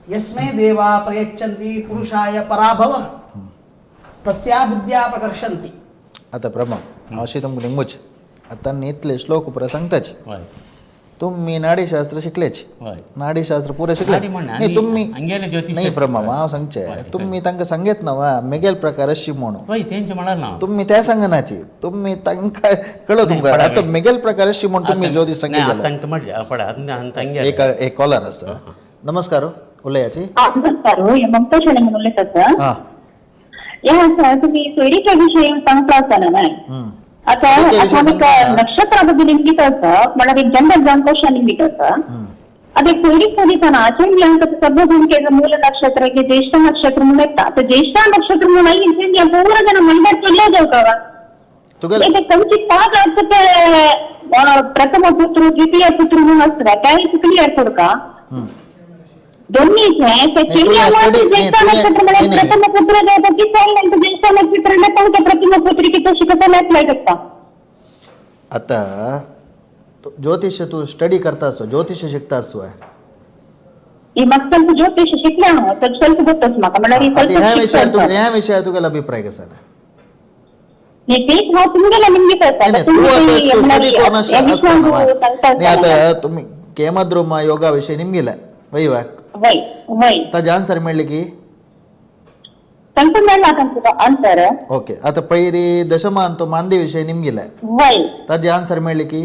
यस्मै देवा प्रयच्छन्ति पुरुषाय पराभवम तस्या बुद्ध्यापकर्षन्ति. आतां प्रभा हांव अशें तुमकां निमूच आतां इतले श्लोक पुरा सांगताच. वय तुम्ही नाडीशास्त्र शिकलेच. वय नाडीशास्त्र पुरे शिकले. नाडी म्हण, नाही आनी तुम्ही हांगेलें ज्योतिश नाही प्रमा हांव सांगचें वय, तुम्ही तांकां सांगेत ना वा मेगेल प्रकार अशी म्हणून. वय तेंचे म्हळ्यार ना. तुम्ही त्या सांगनाची तुम्ही तांकां कळो तुमकां पळय. आतां मेगेल प्रकार अशी म्हूण तुम्ही ज्योतिश सांगीत जाल्यार. तांकां म्हणलें पळय आतां तांगेलें. एक एक कॉलर आसा. नमस्कार उलयाची. हा, नमस्कार हो, हे ममता शेणे म्हणून उलयता सर. हां. हे आसा तुम्ही सोयरीच्या विशयी सांगता आसतना न्हय. आता सोयरीके आता विशयी आमकां सांगता. नक्षत्रा बद्दल इंगीत आसा म्हळ्यार एक जनरल जावन क्वेश्चन इंगीत आसा. आता एक सोयरीक दिसना अशें सगळं तुमचे मूल नक्षत्र की ज्येष्ठ नक्षत्र म्हणून येता. तर ज्येष्ठ नक्षत्र म्हणून आई पूरा जण महिन्यात चुरले जावं तुगेले ते खंयची पाच अर्थ ते प्रथम पुत्र द्वितीय पुत्र म्हणून असता काय क्लिअर करू का? दोन्ही ते नाही, चेंडिया तुम्ही study- ज्येष्ठ नाही, नक्षत्र म्हणजे नाही, नाही. प्रथम पुत्र जाता की चालेल ज्येष्ठ नक्षत्र तांच्या प्रथम पुत्री तशी कसं अप्लाय करता? आता ज्योतिष तू स्टडी करता असो, ज्योतिष शिकता असो. ही म्हाका ಸ್ವಲ್ಪ ज्योतिष शिकले हांव तर ಸ್ವಲ್ಪ ಗೊತ್ತस म्हाका म्हळ्यार ही आता ಸ್ವಲ್ಪ ह्या विषयार शिकता. ह्या विषयार तुगेलो अभिप्राय कसा? नाही, तेच हांव तुमगेले निमगीत आसा. नाही, नाही, तू तुमी आता तू म्हळ्यार स्टडी करून ह्या असता विशयान ना सांगता नाही आसतना. आता तुम्ही केमद्रुम योगा विषय निमगिले वय वा? वय वय. ताजे आन्सर मेळ्ळी की? ಸ್ವಲ್ಪ मेळ्ळा तुमकां आन्सर. ओके आता पयरी दशमांत मांदी विषय निमगिले. वय. ताजे आन्सर मेळ्ळी की?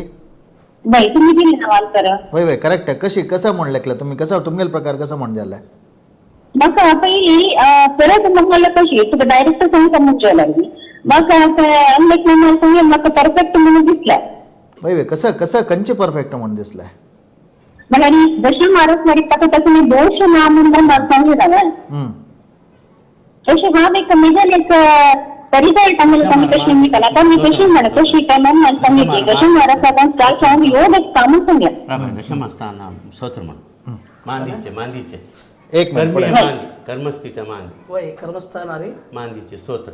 वय, तुम्ही दिली ना आन्सर. वय वय करेक्ट. कशी कसं म्हण लेखलं तुम्ही कसं तुमगेल प्रकार कसं म्हण जालें? म्हाका पयली परत म्हणलं कशी तुका डायरेक्ट सांगता म्हणजे म्हाका आमलेट सांगेल म्हाका परफेक्ट म्हणून दिसलें. वय वय कसं कसं कंचे परफेक्ट म्हण दिसलें? म्हळ्यार दशा मारत मारी ताका ताका दोश ना म्हणून सांगलें. तशें हांव एक मेजर एक रिजल्ट आमी आमी कशी निकाल आता मी कशी म्हणा कशी काय म्हणून सांगितली दशा महाराज चार सांग योग आसता म्हणून सांगलें. दशमस्थान स्तोत्र म्हण मांदीचे मांदीचे एक मिनिट कर्मी पळय. मांदी कर्मस्थित मांदी वय कर्मस्थान अरे मांदीचे स्तोत्र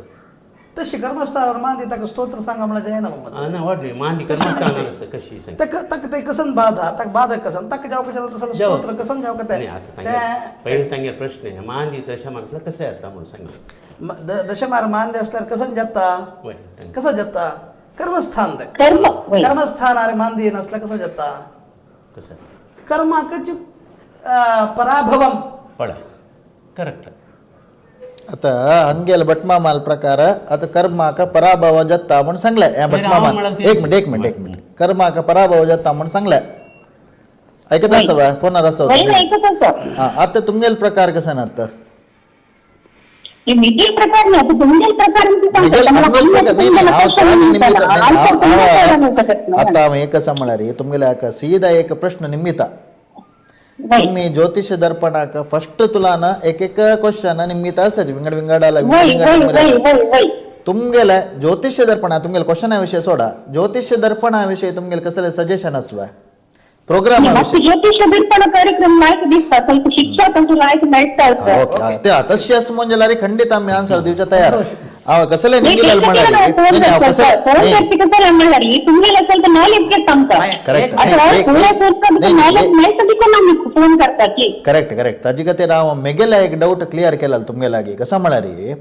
तशी कर्मस्थानार मांदी ताका स्तोत्र सांगा म्हणल्यार जायना मग. ना वाट मांदी कर्मस्थान आसा कशी सांग ताका ताका ते कसन बाधा ताका बाधक कसन ताका जावं कशें तसं स्तोत्र कसन जावं का नाही आता तांगे पहिले तांगे प्रश्न आहे मांदी दशा म्हटलं कसं येता म्हणून सांगितलं. दशमार मांदी असल्यार कसन जाता वय तांगे. कसं जाता कर्मस्थान ते कर्म वय. कर्मस्थानार मांदी नसल्यार कसं जाता कसं कर्माकच पराभवम पळय करेक्ट. आता हंगेल भटमामाल प्रकार आता कर्माक पराभव जाता म्हणून सांगलाय ह्या नाही, हांव भटमामान. म्हणाल ते- एक मिनिट एक मिनिट एक मिनिट कर्माक पराभव जाता म्हणून सांगलाय. ऐकत आसा बाय फोनार आसा वय वय, ऐकत आसा. हा आता तुमगेल प्रकार कसा ना आता मिगेल प्रकार नाही आता तुमगेल प्रकार मी सांगता. मिगेल- मला आमगेल प्रकार नाही, नाही, हांव क्वेश्चन ताजे निमित्त निमित्त- नाही, आन्सर हांव- तुमकां हांव- कळना. आता हांव एक आसा म्हळ्यार तुमगेल्या एक सीधा एक प्रश्न निमित्त वय तुम्ही ज्योतिष दर्पणाक फर्स्ट तुलान एक एक क्वेश्चन निमित्त आसाच विंगड विंगड वय वय वय वय वय. तुमगेले ज्योतिष दर्पण तुमगेले क्वेश्चना विषय सोडा ज्योतिष दर्पणा विषय तुमगेले कसले सजेशन आसवा प्रोग्रामा म्हाका विषय ज्योतिष दर्पण कार्यक्रम लायक दिसता ಸ್ವಲ್ಪ शिक्षा तांचे लायक मेळटा आसता. ओके ते तशी आसा म्हणजे जाल्यार खंडीत आमी आन्सर दिवचे तयार हांव कसले निमित्त म्हळ्यार नाही, नाही, हांव कसले नाही, तुमगेले ಸ್ವಲ್ಪ नॉलेज घेता आमकां. करेक्ट आता फुडें सरता नॉलेज मेळटा देखून आमी फोन करता की. करेक्ट करेक्ट ताजे खातीर हांव मेगेल्या एक डावट क्लियर केला तुमगे लागीं. कसा म्हळ्यार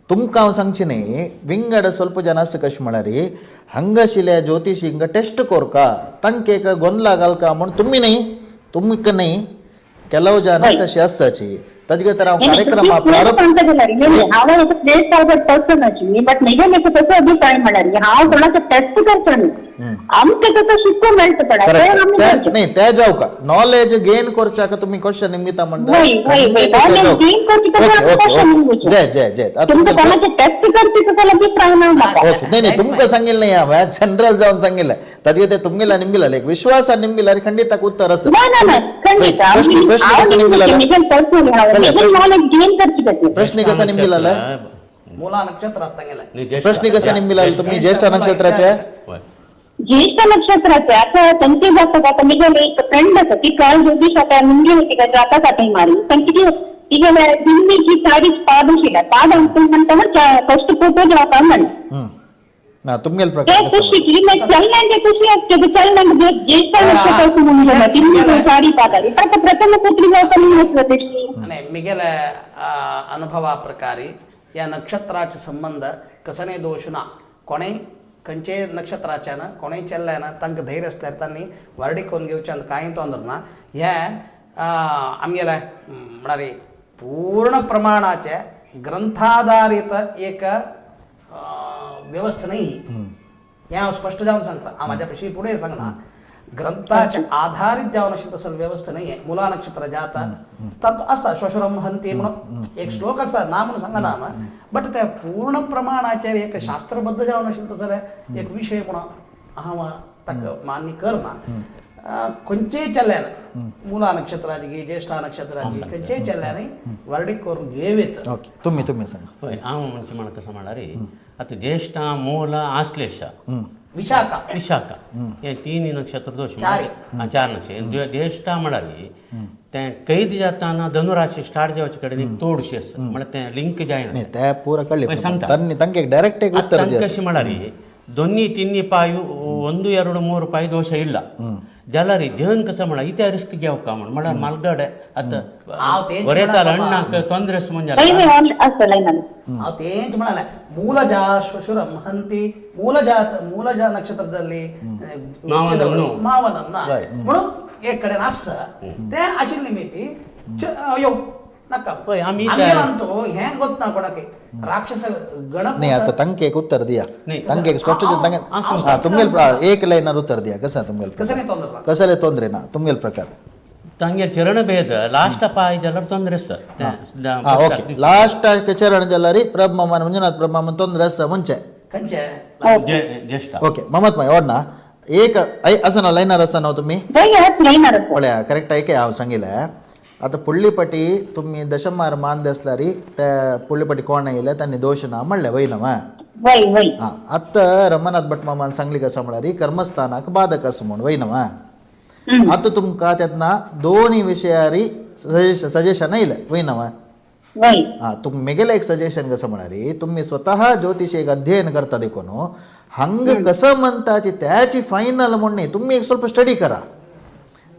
तुमकां हांव सांगचें न्ही विंगड ಸ್ವಲ್ಪ जन आसा कशें म्हळ्यार हांगा आशिल्ल्या ज्योतिशींक टेस्ट कोरका तांकां एक गोंदला घालका म्हूण तुमी न्ही तुमकां न्ही ಕೆಲವು ಜನ तशी आसाची ताजे खातीर हांव कार्यक्रमा प्रारंभ सांगता जाल्यार हांव एक प्लेस पर्सन आशिल्ली बट म्हजे एक तसो अभिप्राय म्हळ्यार हांव कोणाचो टेस्ट करता न्ही आमकां ताका शिकूंक मेळटा पडा तें आमी करेक्ट करचें. नाही त्या जाऊ का नॉलेज गेन करच्याक तुम्ही क्वेश्चन निमित्त म्हणता वय वय वय नॉलेज गेन करची तसं आमी क्वेश्चन निमगुचें. जय जय जय आता तुमकां तुमकां कोणाचें टेस्ट करची तसो अभिप्राय ना म्हाका. ओके नाही नाही तुमकां सांगितलं नाही हांवें जनरल जावन सांगितलं ताजे खातीर तुमगेला निमगिला एक विश्वासान निमगिला खंडीत ताका उत्तर आसा ना ना ना खंडीत प्रश्न प्रश्न हांव कसा निमगिला म्हजें पर्सनल चला, म्हजें नॉलेज गेन करची तशें. प्रश्न कसा निमगिला मुला नक्षत्र तांगेले नाही, ज्येष्ठ. प्रश्न कसा निमगिला तुम्ही ज्येष्ठ नक्षत्राचे वय. ज्येष्ठ नक्षत्राचे आता त्यांचे जातात आता म्हजे एक फ्रेंड आसा ती काल ज्योतिष आता निमगी होती का जाता काटे मारी पण तिगे तिगे दिल्लीची साडीच पाद आशिल्ल्या पाद आमकां म्हणटा फर्स्ट फोटो जावपा म्हण ना तुमगेल ते प्रकार कसा खुशी की मैं चलनांचे खुशी असते ते चलनांचे ज्येष्ठ नक्षत्र असं म्हणून गेलं तिन्ही साडी पाद आली पण प्रथम पुत्री जावपा न्ही तशी. आणि मिगेल अनुभवा प्रकारे या नक्षत्राचे संबंध कसने दोष ना कोणे खंयचे नक्षत्राच्यान कोणेय चल्ल्यान तांकां धैर्य आसल्यार तांणी व्हारडीक करून घेवच्यान कांय तोंदर ना हे आमगेले म्हळ्यार पूर्ण प्रमाणाचे ग्रंथाधारीत एक व्यवस्था नाही हे हांव स्पश्ट जावन सांगता हांव म्हाज्या पेक्षा पुढे सांगना ग्रंथाच्या आधारित जावन अशी तसं व्यवस्था नाही आहे. मुला नक्षत्र जाता तातूंत आसा श्वशुरम हंती म्हणून एक श्लोक आसा ना म्हणून सांगना हांव बट त्या पूर्ण प्रमाणाचेर एक शास्त्रबद्ध जावन आशिल्लें तसो जाल्यार एक विशय म्हणून हांव ताका मान्य करना. खंयचेय चल्यान मुला नक्षत्राची ज्येष्ठा नक्षत्राची खंयचेय चल्यान वर्डीक करून घेवेत. ओके तुम्ही तुम्ही सांगा. हय हांव म्हणचे म्हाका कसं म्हळ्यार आतां ज्येष्ठ मूल आश्लेषा विशाखा विशाखा हे तीन नक्षत्र दोश चार. हा, चार नक्षत्र ज्येष्ठ म्हळ्यार तें कैद जाताना धनुराशी स्टार्ट जावचे कडेन एक तोडशी आसा म्हळ्यार तें लिंक जायना. नाही त्या पुरा कळ्ळें हय, सांगता. तांणी तांकां एक डायरेक्ट एक उत्तर तांकां दिया. कशें म्हळ्यार दोन्ही तिन्ही पायु ಒಂದು ಎರಡು ಮೂರು ಪಾಯಿ ದೋಷ ಇಲ್ಲ ಜಲರಿ ಜನ್ ಕಸ ಮಾಡ ಇತ್ತೆ ರಿಸ್ಕ್ घेवका म्हण म्हळ्यार मालगडे आतां हांव तेंच वरेताल म्हणा अण्णाक ತೊंದರೆ वय म्हणजे वय ऑन आसा लायनान. ನಾವು ತೇಂಜ್ ಮಾಡಲ್ಲ ಮೂಲಜ ಶ್ವಶುರ ಮಹಂತಿ ಮೂಲಜಾತ ಮೂಲಜ ನಕ್ಷತ್ರದಲ್ಲಿ ಮಾವನನ್ನು. ಮಾವನನ್ನ Right. म्हणून एक कडेन आसा ते आशिल्ले निमित्ती यो नाका पळय, आमी आमगेलांतू हें गोत ना कोणाक राक्षस गण नाही आता तांकां एक उत्तर दिया. नाही. तांकां एक स्पष्ट तांकां हांव हा तुमगेल एक लायनार उत्तर दिया कसा तुमगेल कसं नाही ತೊಂದ್ರೆ कसले ತೊಂದ್ರೆ ना तुमगेल प्रकार तांगे चरण भेद ಲಾಸ್ಟ್ ಪಾಯಿ ಜಲರ್ ತೊಂದರೆ ಸರ್. हा ओके लास्ट चरण जाल्यार प्रभमामान मंजुनाथ प्रभमामान ತೊಂದ್ರೆ आसा ಮುಂಚೆ ಕಂಚೆ ಜ್ಯೇಷ್ಠ ಓಕೆ ಮಮತ್ ಮಾಯ್ ಓಡ್ನಾ एक आसा ना लायनार आसा ना तुमी? लायनार आसा. पळया करेक्ट आयकय हांव सांगिलें. आतां फुडली पाटी तुमी दशमार मान आसल्यार ते फुडली पाटी कोण येयले तांणी दोश ना म्हणलें वय ना? वय वय. आं, आतां रमानाथ भट मामान सांगली कसं म्हळ्यार कर्मस्थानाक बाधक आसा म्हूण वय ना? आतां तुमकां तेन्ना दोनूय विशयारी सजेशन येयलें वय ना? वय. आं, तुम मेगेलें एक सजेशन कसं म्हळ्यार तुमी स्वतः ज्योतिष एक अध्ययन करता देखून हंग कसं म्हणताची त्याची फायनल म्हण न्ही, तुमी एक ಸ್ವಲ್ಪ स्टडी करा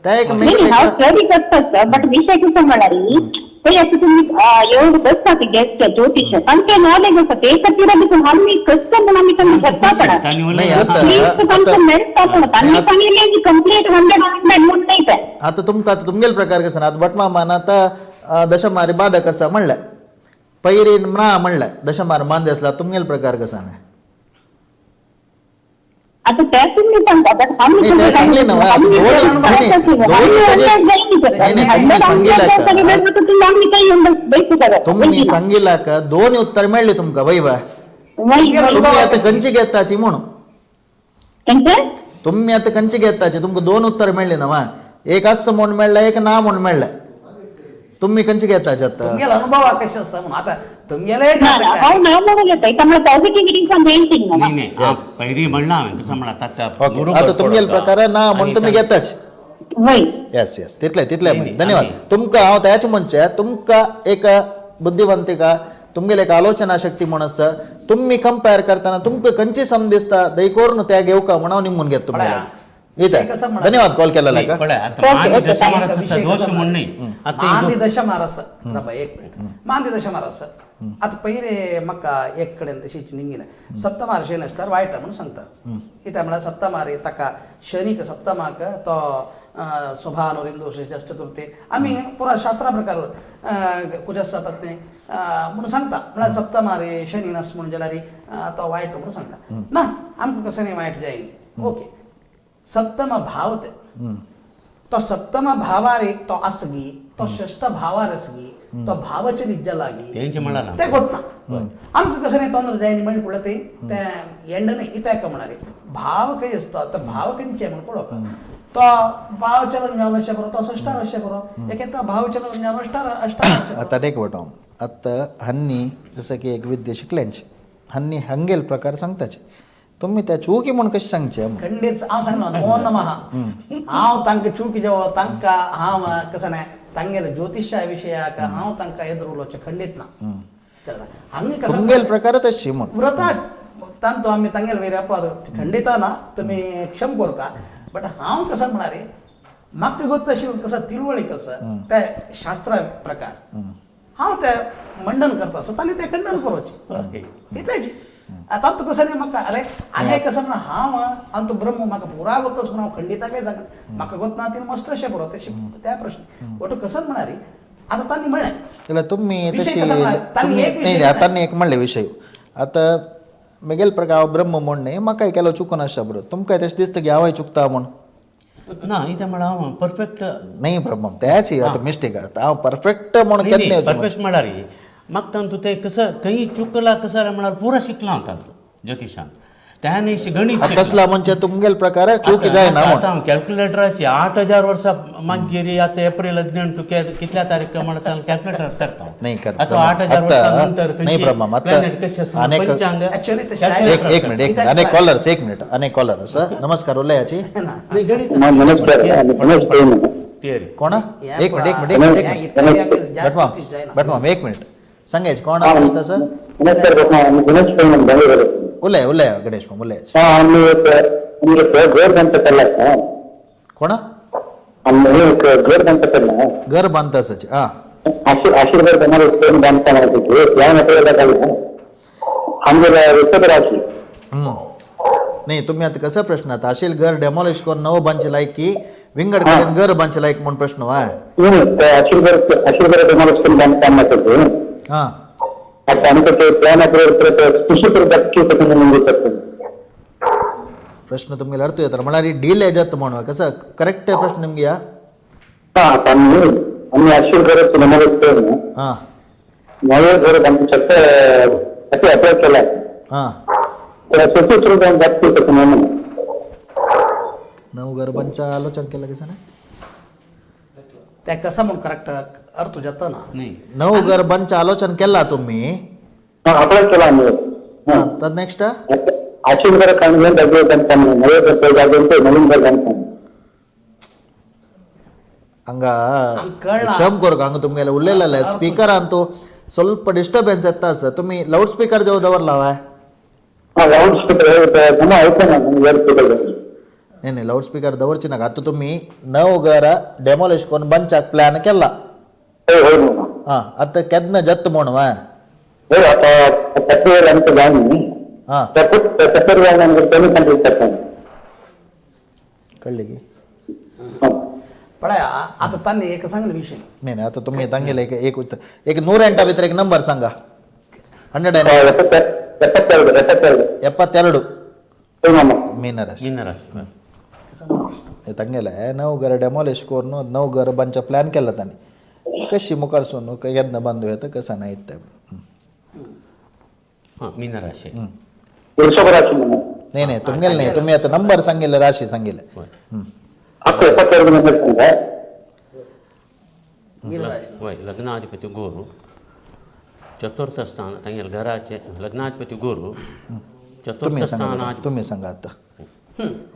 त्या एक नाही मेगेलें हांव स्टडी करता, बट विशय कसो म्हळ्यार पळय आतां तुमी एवढं बसतात गेस्ट ज्योतिष तांचें नॉलेज आसा ते खातीर आमी आमी कसं म्हूण आमी तांकां शकता पडा. नाही, आता- तांकां मेळटा पण तांणी सांगिल्लें की कंप्लीट 100 म्हूण नाही तें. आतां तुमकां आतां तुमगेले प्रकार कसं आतां भटमामान आतां दशमारी बाधक आसा म्हणलें, पैरीन ना म्हणलें, दशमार मांदे आसला तुमगेले प्रकार कसा न्ही? आता ते तुमी सांगता, बट आमी नाही, ते सांगले ना, आता आमी दोन- नाही, नाही, दोन नाही, नाही, तुम्ही सांगितलं का? तुम्ही सांगितलं का दोन उत्तर मेळ्ळे तुमकां वय बा? तुम्ही आतां खंयची घेताची म्हणून तुम्ही आतां खंयची घेताची? तुमकां दोन उत्तर मेळ्ळे ना वा? एक आसा म्हूण मेळ्ळें, एक ना म्हूण मेळ्ळें. तुम्ही खंयची घेताची आतां? तुमगेलो अनुभव कशें आसा म्हणून आतां तुमगेले हांव ना म्हणून येता त्यामुळे पॉझिटिव्हिटी मेन थिंग. नाही नाही, पहिली म्हणला हांवें कसं म्हणा ताका ओके, गुरू आतां तुमगेले पडता. प्रकार ना म्हूण आनी तुमी घेताच. वय. येस येस, तितले तितले. नाही, नाही, धन्यवाद तुमकां. हांव त्याच म्हणचें तुमकां एक बुद्धिवंतिका तुमगेले एक आलोचना शक्ती म्हूण आसा, तुमी कंपेर करतना तुमकां खंयची सम दिसता दय करून त्या घेवका म्हूण हांव निमून घेता तुमगेले. पळया, येता. कसं म्हणा- धन्यवाद कॉल केलेला नाही, का. पळय आता ओके, मांदी ओके, दशा एक मारस विषय दोष कसो म्हण नाही. आता मांदी दशा मारस राबा एक मिनिट, मांदी दशा मारस आता पहिले म्हाका एक कडेन तशीच निमगिलें सप्तमार शनी आसल्यार वायट म्हणून सांगता. कित्याक म्हळ्यार सप्तमार ताका शनीक सप्तमाक तो स्वभानुरिंदू चतुर्थी आमी पुरा शास्त्रा प्रकार कुजस्सा पत्नी म्हणून सांगता. म्हळ्यार सप्तमारे शनी नास म्हणून जाल्यार तो वायट म्हणून सांगता ना. आमकां कसं न्ही वायट जायनी. ओके, सप्तम भाव ते तो सप्तम भावारे तो आसगी, तो षष्ठ भावार आसगी, तो भावचरीत जाला गी तेंचे म्हणला ते गोत ना. आमकां कसं नाही तोंदर जायनी म्हणून पळय ते एंड न्ही. कित्याक म्हणारे भाव खंय आसता तो भाव खंयचे म्हणून पळोवप. तो भावचलन जावन अशें बरो, तो षष्ठार अशें बरो, एक भावचलन जावन अष्टार अष्टार. आतां एक वटो आतां हन्नी जसं की एक विद्या शिकल्यांची हन्नी हंगेल प्रकार सांगताचे, तुम्ही त्या चुकी म्हूण कशें सांगचें? खंडीत हांव सांगलो नमो नमः. हांव तांकां चुकी जेवो तांकां हांव कसं नाही तांगेले ज्योतिशा विशयाक हांव तांकां एदोळ उलोवचें खंडीत ना. कळ्ळें? हांगा कसं तुमगेल प्रकार तशी म्हूण व्रता तांतू आमी तांगेले वयर अपवाद खंडीत ना, तुमी क्षम करका. बट हांव कसं म्हणारे म्हाका गोत तशी कसं तिळवळी कसं त्या शास्त्रा प्रकार हांव ते मंडन करता आसता तांणी ते खंडन करोचें तितलेंच. आतां तूं कसं न्ही म्हाका अरे आनी कसं म्हणून हांव आनी तूं ब्रह्म म्हाका पुरा गोतच म्हणून हांव खंडिता काय सांग म्हाका गोत ना तिने मस्त अशें बरो तशें त्या प्रश्न वटू कसं म्हणारी आतां तांणी म्हणलें जाल्यार तुमी विशय तशी कसो म्हळ्यार तांणी तुमी एक विशय नाही नाही, तांणी एक म्हणले विशय आतां मेगेल प्रकार हांव ब्रह्म म्हूण न्ही म्हाकाय केलो चुकून आसता बरो, तुमकां तशें दिसता की हांवय चुकता म्हूण? ना, इतें म्हळ्यार हांव परफेक्ट नाही ब्रह्म त्याच आतां मिस्टेक आतां हांव परफेक्ट म्हूण केन्ना येवचें परफेक्ट म्हळ्यार म्हाका तांतू तें कसं खंय चुकला कसं म्हळ्यार पुरा शिकला हांव तांतू ज्योतिशान त्या न्ही गणीत आतां तसला म्हणजे तुमगेल प्रकार चूक जायना म्हूण. आतां हांव कॅल्क्युलेटराची 8000 वर्सां मागीर आतां एप्रील 15 कितल्या तारीख म्हण सांग कॅल्क्युलेटर करता. नाही कर आतां 8000 वर्सां नंतर नाही ब्रह्म प्लॅनेट कशें आसा अनेक पंचांग Actually ते calculator एक एक मिनिट एक मिनिट, अनेक कॉलर्स एक मिनिट, अनेक कॉलर आसा. नमस्कार उलयाची. नाही, गणित नमस्कार, नमस्कार. थिअरी. कोण? एक मिनिट एक मिनिट एक मिनिट एक मिनिट भटमाम भटमाम एक मिनिट सांगायचे कोण उलयता सर? नमस्कार भटमाम, गणेश पै बेंगळूर. उलय उलय गणेश माम उलयाचे. आम्ही एक घर बांधता. कोण? आम्ही एक घर बांधता. घर बांधता सच हा. आशीर्वाद बांधताना प्लॅन आमगे वृषभ राशी. नाही तुम्ही आता कसं प्रश्न आता असेल घर डेमॉलिश करून नवं बांधचे लायक की विंगड कडेन घर बांधचे लायक म्हणून प्रश्न वाय? आशीर्वाद आशीर्वाद डेमॉलिश करून बांधकाम हा. आता आम्ही प्लॅन प्रश्न तुमगे अर्थ येतात म्हळ्यार डिले जाता म्हणून कसं करेक्ट प्रश्न निमगे हा? आम्ही आम्ही आशीर्वाद डेमॉलिश करून हा नवे घर बांधू असे अप्लाय केला. हा. तर स्वतंत्र जास्त म्हणून. नऊ गर्भांचा आलोचन केलं कसं ना? त्या कसा म्हणून करेक्ट अर्थ जाता ना. नाही. नऊ गर्भांचा आलोचन केला तुम्ही? हा, आपण केला आम्ही. हा, तर नेक्स्ट. आशिन घर काढून जागे बांधकाम, नवे घर जागे नवीन घर बांधकाम. ಹಂಗ कळला. क्षम करू का, हंगा तुमगेले उरलेलं स्पीकर अंतू ಸ್ವಲ್ಪ ಡಿಸ್ಟರ್ಬೆನ್ಸ್ ಎತ್ತ ಸರ್. तुम्ही लाऊड स्पीकर जेव्हा दवरला हवाय? हा, लाऊड स्पीकर तुम्ही ऐकू ना लाऊड स्पीकर. नाही नाही, लाऊड स्पीकर दवरची नाका. आता तुम्ही नऊ घर डेमॉलिश करून बनच्याक प्लॅन केला. हो हो हो. हा, आता केन्ना जत म्हण वा? हो, आता तत्व आमचं जाऊन हा. तत्व कमी कंप्लीट करतात. कळले की? पळया, आता त्यांनी एक सांगले विषय. नाही नाही, आता तुम्ही सांगेल एक एक एक 108 भितर एक नंबर सांगा, 100. 72, 72. 72. हो मामा. मीनराशी. मीनराशी. तांगेले नऊ घर डेमॉलिश करून नऊ घर बांदचा प्लॅन केला तांणी, कशी मुखार सून केन्ना बांदू येता कसं नाही ते. हां, मीनराशी. वृषभ राशी मामा. नाही नाही, तुमगेले नाही, तुम्ही आता नंबर सांगितलं, राशी सांगितलं. हय. आता 72 नंबर सांगा. वय, लग्नाधिपती गुरु चतुर्थ स्थान तांगेले घराचे लग्नाधिपती गुरु चतुर्थ तुम्ही सांगा स्थानाधिपती. तुम्ही सांगा आता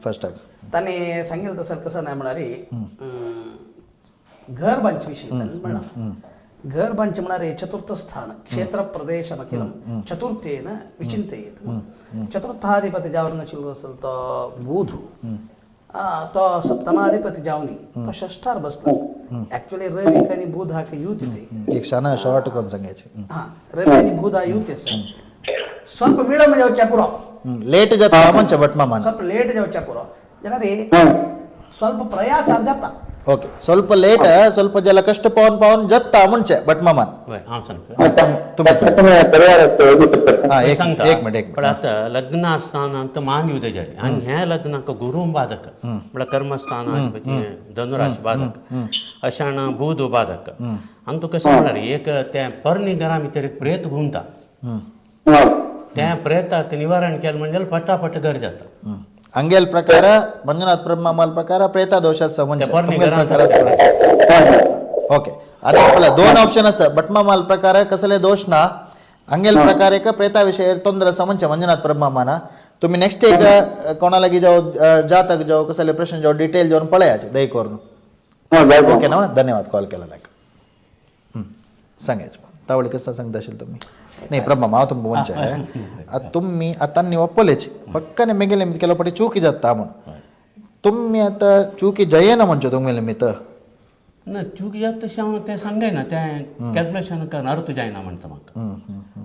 फर्स्ट टाक. त्याने सांगेल तसं कसं नाही म्हणारी, घर बांधचे विषयी त्यांनी म्हणा, घर बांधचे म्हणारे चतुर्थ स्थान क्षेत्र प्रदेश अखिलं चतुर्थेन विचिंतयेत. चतुर्थाधिपती जावन शिल्लो असेल तो बुध, तो सप्तमाधिपती जावनी तो षष्ठार बसला. ऍक्च्युअली रवी आणि बुध हा काही युती ते. एक क्षण शॉर्ट कोण सांगायचे. हा, रवी आणि बुध हा युती असेल, ಸ್ವಲ್ಪ ವಿಳಂಬ जावच्या पुरो. लेट जाता म्हणजे बट मामा. ಸ್ವಲ್ಪ ಲೇಟ್ जावच्या पुरो ಜನರಿ, हं. ಸ್ವಲ್ಪ ಪ್ರಯಾಸ जाता. ओके, ಸ್ವಲ್ಪ लेट, ಸ್ವಲ್ಪ ಜಲ ಕಷ್ಟ पावन पावन जत्ता म्हणजे बट मामान. वय, हांव सांगता. तुम्ही सांगा. तुम्ही परिवार असतो शकता. हा, एक सांगता. एक मिनिट, एक पण मिनिट. आता लग्नास्थानांत मान युद्ध जाले आणि ह्या लग्नाक गुरु बाधक म्हळ्यार कर्मस्थानाधिपती धनुराशी बाधक अशान बुध बाधक. आनी तूं कशें म्हळ्यार एक त्या परणी घरा भितर एक प्रेत घुमता. त्या प्रेताक निवारण केलें म्हणजे फटाफट घर जाता. अंगेल प्रकार मंजुनाथ ब्रह्मामाल प्रकार प्रेता दोष आसा म्हणजे त्या परणी तुमगेल घरांत प्रकार आसा. ओके, आणि आपला दोन ऑप्शन आसा. बटमामाल प्रकार कसले दोष ना, अंगेल प्रकार एक प्रेता विषय ತೊಂದರೆ आसा म्हणजे मंजुनाथ ब्रह्मामाना. तुम्ही नेक्स्ट एक कोणा लागीं जाव जातक जाव कसले प्रश्न जाव डिटेल जावन पळयाचे दय करून. ओके ना, धन्यवाद कॉल केला लायक. सांगायचं तावळी कसं सांगता असेल तुम्ही? नाही प्रभा, हांव तुमकां म्हणचें आतां तुमी आतां न्ही पळयची पक्काने मेगेले केलो पटी चुकी जाता म्हूण तुमी आतां चुकी जयना म्हणचे तुमगेले मित. ना, चूक जाता तशें हांव तें सांगना, तें कॅल्क्युलेशन कर अर्थ जायना म्हणटा म्हाका.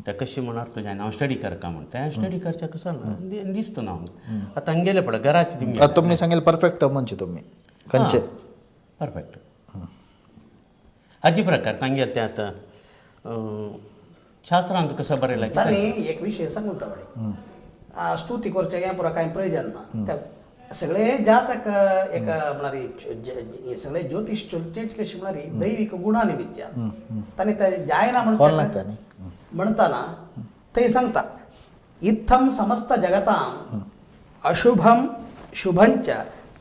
तें कशें म्हण अर्थ जायना, हांव स्टडी करता म्हण तें स्टडी करचें कसो दिसता ना. आतां हांगेलें पळय घराचें तुमी. आतां तुमी सांगेल परफेक्ट म्हणचे तुमी खंयचे? परफेक्ट हाजी प्रकार तांगेले तें आतां शास्त्रांत कसं बरयलां की त्यांनी एक विषय सांगता बरे, स्तुती करच्या हें पुरो कांय प्रयोजन ना. त्या सगळे जातक एक म्हळ्यार हे सगळे ज्योतिष चोलचेच कशी म्हळ्यार दैविक गुणानिमित्य तांणी ते जायना कॉल म्हणटा नाका न्ही. म्हणताना ते सांगता, इत्थं समस्त जगतां अशुभं शुभंच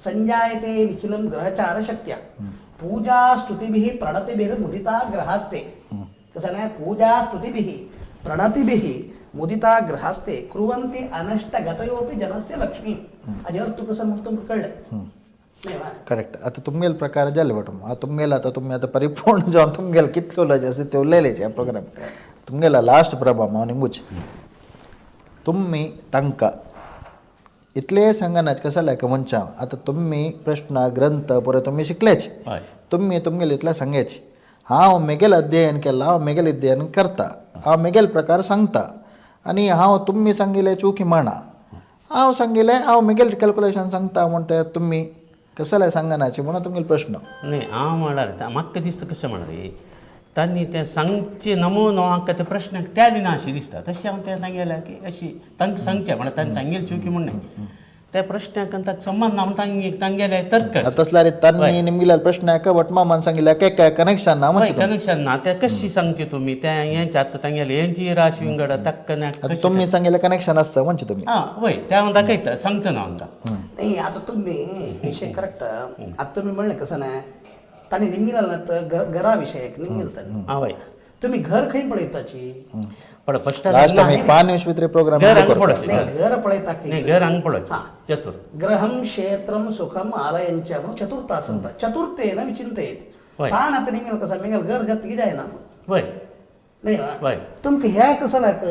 संजायते निखिलं ग्रहचार शक्त्या पूजा स्तुतिभिः प्रणतिभिर्मुदिता ग्रहास्ते. कसं नाही, पूजा स्तुतिभिः प्रणतिभिः मुदिता ग्रहास्ते कुर्वन्ति अनष्टगतयोपि जनस्य लक्ष्मी. हाजे अर्थ कसं मग तुमकां कळ्ळें नाही वा? करेक्ट. आतां तुमगेल प्रकार जाले बट आतां तुमगेल आतां तुमी आतां परिपूर्ण जावन तुमगेल कितलो उलोवचें आसा ते उलयलेचे ह्या प्रोग्राम तुमगेला लास्ट प्रभाव हांव निमूच तुमी तांकां इतलें सांगनात कसं लायक मनशां. आतां तुमी प्रश्न ग्रंथ पुरो तुमी शिकलेच. हय. तुमी तुमगेले इतलें सांगेच, हांव मेगेल अध्ययन केलां, हांव मेगेल अध्ययन करता, हांव मेगेल प्रकार सांगता आनी हांव तुमी सांगिल्लें चुकी माणा, हांव सांगिल्लें हांव मेगेल कॅल्कुलेशन सांगता म्हण ते तुमी कसलें सांगनाचे म्हणून तुमगेलो प्रश्न. न्ही, हांव म्हळ्यार म्हाका दिसता कशें म्हळ्यार तांणी तें सांगचें नमुनो हांकां त्या प्रश्नाक टॅली ना अशें दिसता. तशें हांव तें तांगेलें की अशी तांकां सांगचें म्हळ्यार तांणी सांगेलें चुकी म्हण न्ही, त्या प्रश्नाक आनी ताका संबंद ना म्हण तांगेलें तर्क. आतां तसल्यार तांणी निमगेल्या प्रश्नाक वटमामान सांगिल्ल्या काय कनेक्शन ना म्हणजे कनेक्शन ना, तें कशी सांगचें तुमी तें हेंच आतां तांगेलें हेंची राशी विंगड ताका आतां तुमी सांगिल्लें कनेक्शन आसता म्हणजे तुमी. आं वय, तें हांव दाखयता सांगता ना हांकां. नाही आता तुम्ही विषय करेक्ट. आता तुम्ही म्हणले कसं नाही ताणी निमगिल तर घरा विषय निमगिल ताणी. हा वय. तुम्ही घर खंय पळयताची? पण फर्स्ट लास्ट आमी एक 5 निमिष भितर प्रोग्राम घर हांगा करता. पळोवचें. नाही, घर पळयता खंय? नाही, घर हांगा पळोवचें. हा. चतुर्थ ग्रहं क्षेत्रं सुखम आलयंच म्हणून चतुर्थ आसता, चतुर्थेन विचिंतयेत. वय. ताण आता निमगिल कसं मिगेल घर जात जायना. वय. नाही. वय. तुमकां ह्या कसं लाग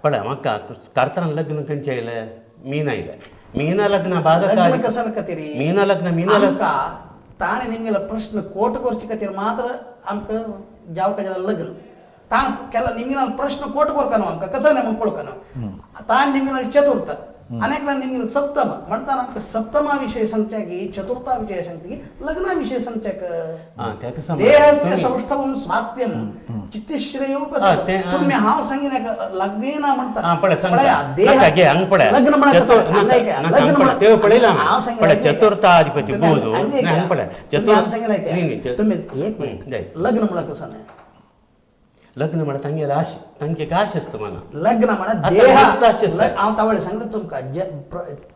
पळय म्हाका कार्तान लग्न खंयचें आयलें? मीन आयलें. मीन लग्न बाधक. लग्न कसं खातीर? मीन लग्न, मीन लग्न. आमकां ताणें निमगेलो प्रश्न कोट करचे खातीर मात्र आमकां जावका जाल्यार लग्न ताण केला निमगेलो प्रश्न कोट करका न्हू, आमकां कसं न्हय म्हूण पळोवका न्हू. ताण निमगेलो चतुर्थ अनेकला निमगेलो सप्तम म्हणटाना आमकां सप्तमा विशय सांगच्या की चतुर्था विशय सांगता की लग्ना विशय सांगच्याक. आं, तेका समज. देहस्य सौष्ठवं स्वास्थ्यं चित्तश्रेयो. आं, ते, आं. तुम्ही हांव सांगिना लग्न म्हणटा. आं, पळय सांगता. पळया, देह नाका घे, हांगा पळय. लग्न म्हणा कसं? चतुर- हांगा ऐका. नाका, लग्न हांगा म्हणा. पळय. ते पळयलां हांवें. हांव सांगिना पळय, ऐका. चतुर्थाधिपती तुम्ही बुध. हांगा नाही, ऐका. हांगा पळय. तुम्ही चतुर- हांव सांगिना ऐका. नाही, नाही, तुम्ही एक मिनिट. हं, जाय. लग्न म्हणा कसं नाही? लग्न म्हणा तांगेले आश, तांचे आश आसता मना. लग्न म्हणा आता देह मस्त आशे आसा. हांव तावळे सांगले तुमकां,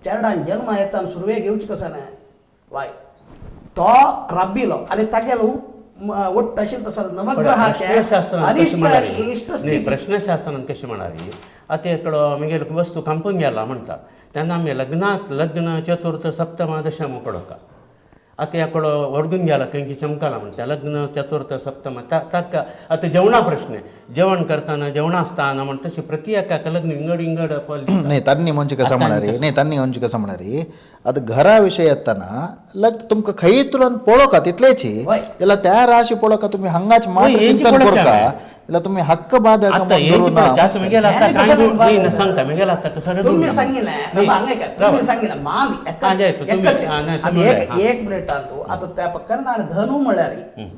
चेरडान जन्म येता आनी सुरवेक येवचें कसं न्हय वाय तो राबिलो आनी तागेलो वट्ट आशिल्लो तसो नवग्रहाचे प्रश्नशास्त्रान कशें अरिश्ट म्हणाली? आनी इश्ट न्ही, स्थिती. प्रश्नशास्त्रान कशें म्हणाली? आतां एकलो मागीर वस्तू कांपून गेला म्हणटा तेन्ना आमी लग्नात लग्न चतुर्थ सप्तम दशम पळोवका. आतां एकलो वर्गून गेला खंय चमकाला म्हणटा लग्न चतुर्थ सप्तम ताका आतां जेवणा प्रश्न, जेवण करतना जेवणा स्थान म्हण तशें प्रति एकाक लग्न विंगड विंगड फल दिता. नाही तांणी म्हणजे कसं आता म्हणारी, नाही तांणी म्हणजे कसं म्हणारी, आता घरा विषय येताना लग तुमकां खंय तुरंत पळोवका तितलेची वय. जाल्यार त्या राशी पळोवका तुम्ही हांगाच मात्र वय, हेंची चिंतन पळोवचें करका हांवें. जाल्यार तुम्ही हक्क बाधक आता म्हूण हेंची धरून ना. पळोवचें. आतां मेगेलो आतां हें कांय कसं नाही बाबा? सांगता मेगेलो आतां कसं तुम्ही सांगितलें नाही, बाबा, हांगा ऐका. रावा. तुम्ही सांगितलें मान हा, जाय तू, तुम्ही- एकच- हा, नाही, आता तुम्ही एक हा. एक मिनिट आणतो आता त्या पक्कान आणि धनु म्हळ्यार,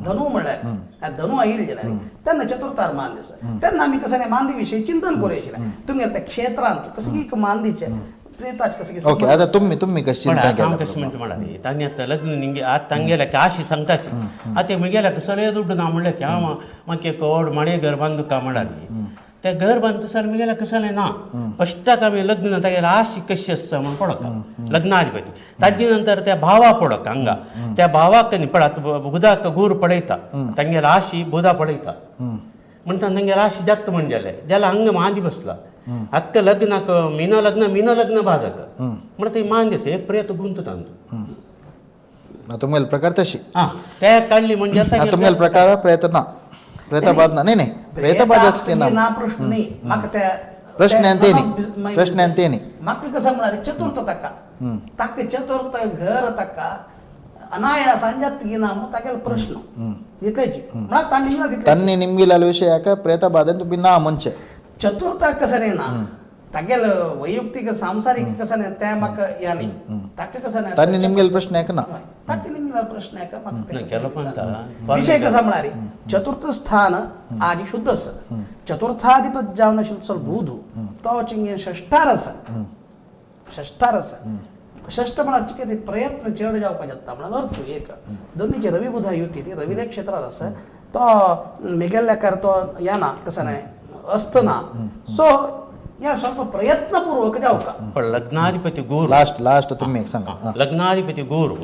धनु म्हळ्यार धनु आयिल्ले जाल्यार त्यांना चतुर्थार मान दिसा तेन्ना आमी कसं नाही मांदी विषयी चिंतन करूया आशिल्लें. तुम्ही आता क्षेत्रांत कसं की एक मांदीचें प्रेताच कसं की ओके आता तुम्ही तुम्ही कशें पण चिंतन आता हांव केलां? कशें म्हणटा म्हणाली तांणी आतां लग्न निंगे आतां तांगेल्या आशी सांगताची आतां म्हगेल्या सगळे दुड्ड ना म्हणलें की हांव म्हाका एक व्हड माडये घर बांदूका म्हणाली. तें घर बांदता सर म्हगेल्या कसलें ना फस्टाक आमी लग्न तागेलें आशी कशी आसा म्हूण पळोवता लग्नाधिपती. ताजे नंतर त्या भावा पळोवता हांगा त्या भावाक न्ही पळय आतां बुधाक गुरू पळयता तांगेल्या आशी बुधा पळयता म्हणटा तांगेल्या आशी जाता म्हण जालें जाल्यार हांगा मांदी बसला हक्क लग्नाक मीन लग्न, मीन लग्न बाधक म्हणटा ती मान दिस एक प्रेत गुंतता तुमगेलो प्रकार तशी. आं, ते काडली म्हणजे हा, तुमगेलो प्रकार प्रेत ना, प्रेतबाद ना. नाही नाही, प्रेतबाद असते ना. ना प्रश्न नाही म्हाका त्या प्रश्न त्या- आणि ते नाही. मागीर प्रश्न आणि ते नाही. म्हाका कसं म्हळ्यार चतुर्थ ताका ताका चतुर्थ घर ताका अनायासान जाता की ना म्हूण तागेलो प्रश्न तितलेच म्हळ्यार तांणी निमगिला तितलेच. तांणी निमगिलाल विशयाक प्रेतबादेन तुम्ही ना म्हणचे. चतुर्थ कसं न्ही ना तागेलो वैಯಕ್तिक सांसारिक कसं न्ही तें म्हाका या न्ही ताका कसं न्ही तांणी निमगेल प्रश्न एक ना. ताका निमगिला प्रश्न एका म्हाका तें नाही, कसं केलो पण दिसना. ता. विषय कसा म्हळ्यार चतुर्थ स्थान आनी शुद्ध आसा चतुर्थाधिपत जावन आशिल्लो चल बुध तो चिंगे षष्ठार आसा षष्ठार आसा षष्ठ म्हळ्यार कितें प्रयत्न चड जावपाक जाता म्हळ्यार अर्थ एक दोन्हीचे रवी बुधा युती ती रवीले क्षेत्रार आसा तो मेगेल्ल्या कार तो येना कसं न्हय अस्त ना सो या ಸ್ವಲ್ಪ प्रयत्नपूर्वक जावका. पण लग्नाधिपती गुरू लास्ट लास्ट तुम्ही एक सांगा. हा. लग्नाधिपती गुरू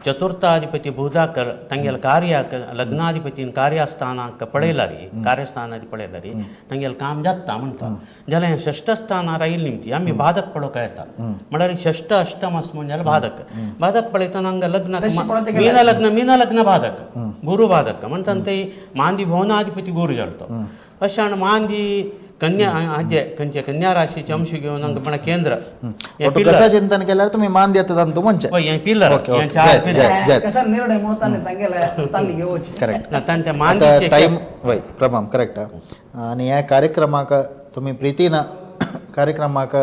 चतुर्थाधिपती बुधाकर तांगेले कार्याक लग्नाधिपतीन कार्यस्थानाक पळयलारी कार्यस्थानाक पळयलारी तांगेले काम जाता म्हणटा जाल्यार षष्ठ स्थानार आयिल्ली निमती आमी बाधक पळोवंक येता म्हळ्यार षष्ठ अष्टम आसा म्हण जाल्यार बाधक बाधक पळयतना हांगा लग्नाक तशें पळोवंक मीन लग्न, मीन लग्न बाधक गुरू बाधक म्हणटा ते मांदी भुवनाधिपती गुरू जालो तो अशें आनी मांदी कन्या हाजे खंयचे कन्या राशीचे अंश घेवन हांगा म्हणल्यार केंद्र हें ಒಟ್ಟು पिल्लर. कसा चिंतन केल्यार तुम्ही मान देतात आनी म्हणचे. पळय, हें पिल्लर ओके, हें ओके. चार जय, पिल्लर. जय, जय. कसा निर्णय म्हणून तांणी तांगेले तांणी घेवची. करेक्ट. ना तांच्या आता मांदीचे टायम वय प्रभाम करेक्ट. आनी ह्या कार्यक्रमाक तुमी प्रितीन कार्यक्रमाक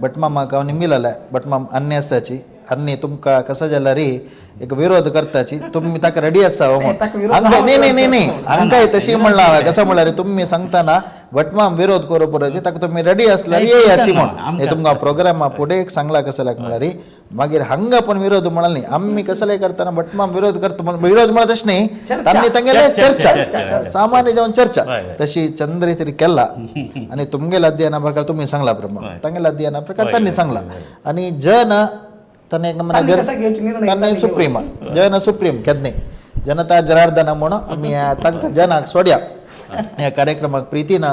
भटमामाक हांव निमिलाले भटमाम अन्य आसाची आनी तुमकां कसो जाल्यार एक विरोध करताची तुमी ताका रेडी आसा हो म्हूण. नाही, ताका विरोध हांकां न्ही न्ही न्ही न्ही हांव हांकांय तशी म्हणलां हांवें कसो म्हणल्यार तुमी सांगतना भटमाम विरोध करूं पुरो ताका तुमी रेडी आसल्यार नाही, येयाची चिंता ना, म्हूण. आमकां हे तुमकां प्रोग्रामा फुडें एक सांगला कसं लायक म्हणल्यार मागीर हांगा पण विरोध म्हणाल न्ही आमी कसले करतना भटमाम विरोध करता म्हण विरोध म्हणत तशें न्ही चर्चा. तांणी तांगेले चर्चा, चर्चा चर्चा, चर्चा. सामान्य जावन चर्चा हय, हय. तशी चंद्र तरी केला आनी तुमगेल्या अध्ययना प्रकार तुमी सांगला प्रमाण हय. तांगेल्या अध्ययना प्रकार हय, तांणी हय, सांगला हय. आनी जन ताणें एक तांणी नमुने कसा घेवची निर्णय ताणें तांणी सुप्रीम जन सुप्रीम केन्ना जनता जनार्दन म्हणून आमी ह्या तांकां जनाक सोडया. ह्या कार्यक्रमाक प्रितीन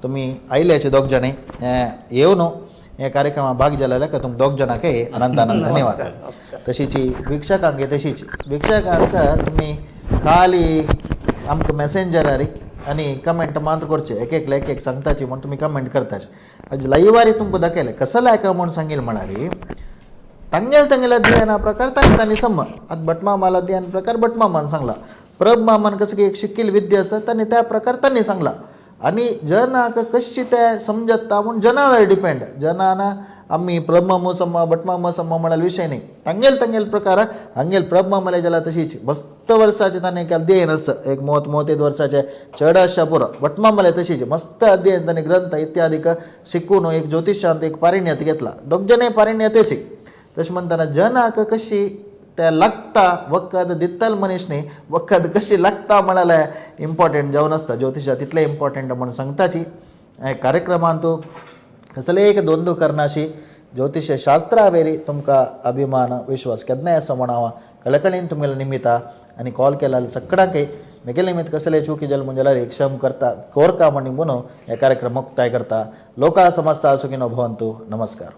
तुमी आयल्याचे दोग जाणी येवन ह्या कार्यक्रमाक भाग जाल्या का तुम दोग जाणांकय अनंत अनंत धन्यवाद. तशीच वीक्षकांक तशीच वीक्षकांक तुमी खाली आमकां मॅसेंजरार आनी कमेंट मात्र करचे, एक एकले एक एक सांगताची म्हूण तुमी कमेंट करताचे. आज लायव्हारी तुमकां दाखयलें कसं लायका म्हूण सांगील म्हळ्यार तांगेल तांगेल्या अध्ययना प्रकार तांणी तांणी सम आतां भटमामाला अध्ययन प्रकार भटमामान सांगला, प्रभमामान कसं की एक शिकील विद्या आसा तांणी त्या प्रकार तांणी सांगला. आनी जनाक कशी ते समजता म्हूण जनावर डिपेंड. जनान आमी प्रभमामो सम भटमामो सम म्हळ्यार विशय न्ही, तांगेल तांगेल प्रकार हांगेल प्रभमामाले जाल्यार तशीच मस्त वर्साचें ताणें एक अध्ययन आसा, एक मोत मोतेद वर्साचें चड आसा पुरो. भटमामाले तशीच मस्त अध्ययन ताणें ग्रंथ इत्यादीक शिकून एक ज्योतिशांत एक पारिण्यत घेतला, दोग जणय पारिण्यतेची. तशें म्हणटना जनाक कशी ते लागता वखद दितल मनीस न्ही, वखद कशी लागता म्हळ्यार इम्पॉर्टंट जावन आसता ज्योतिशा तितलें इम्पॉर्टंट म्हूण सांगताची. हे कार्यक्रमांत कसलेय एक द्वंद्व करनाशी ज्योतिश शास्त्रा वेरी तुमकां अभिमान विश्वास केन्नाय आसा म्हण हांव कळकळीन तुमगेले निमिता आनी कॉल केल्यार सगळ्यांकय मेगेले निमित्त कसले चुकी जाल जाल्यार क्षम करता कोरका म्हण निमून हे कार्यक्रम मुक्ताय करता. लोका समस्ता सुखिनो भवन्तु. नमस्कार.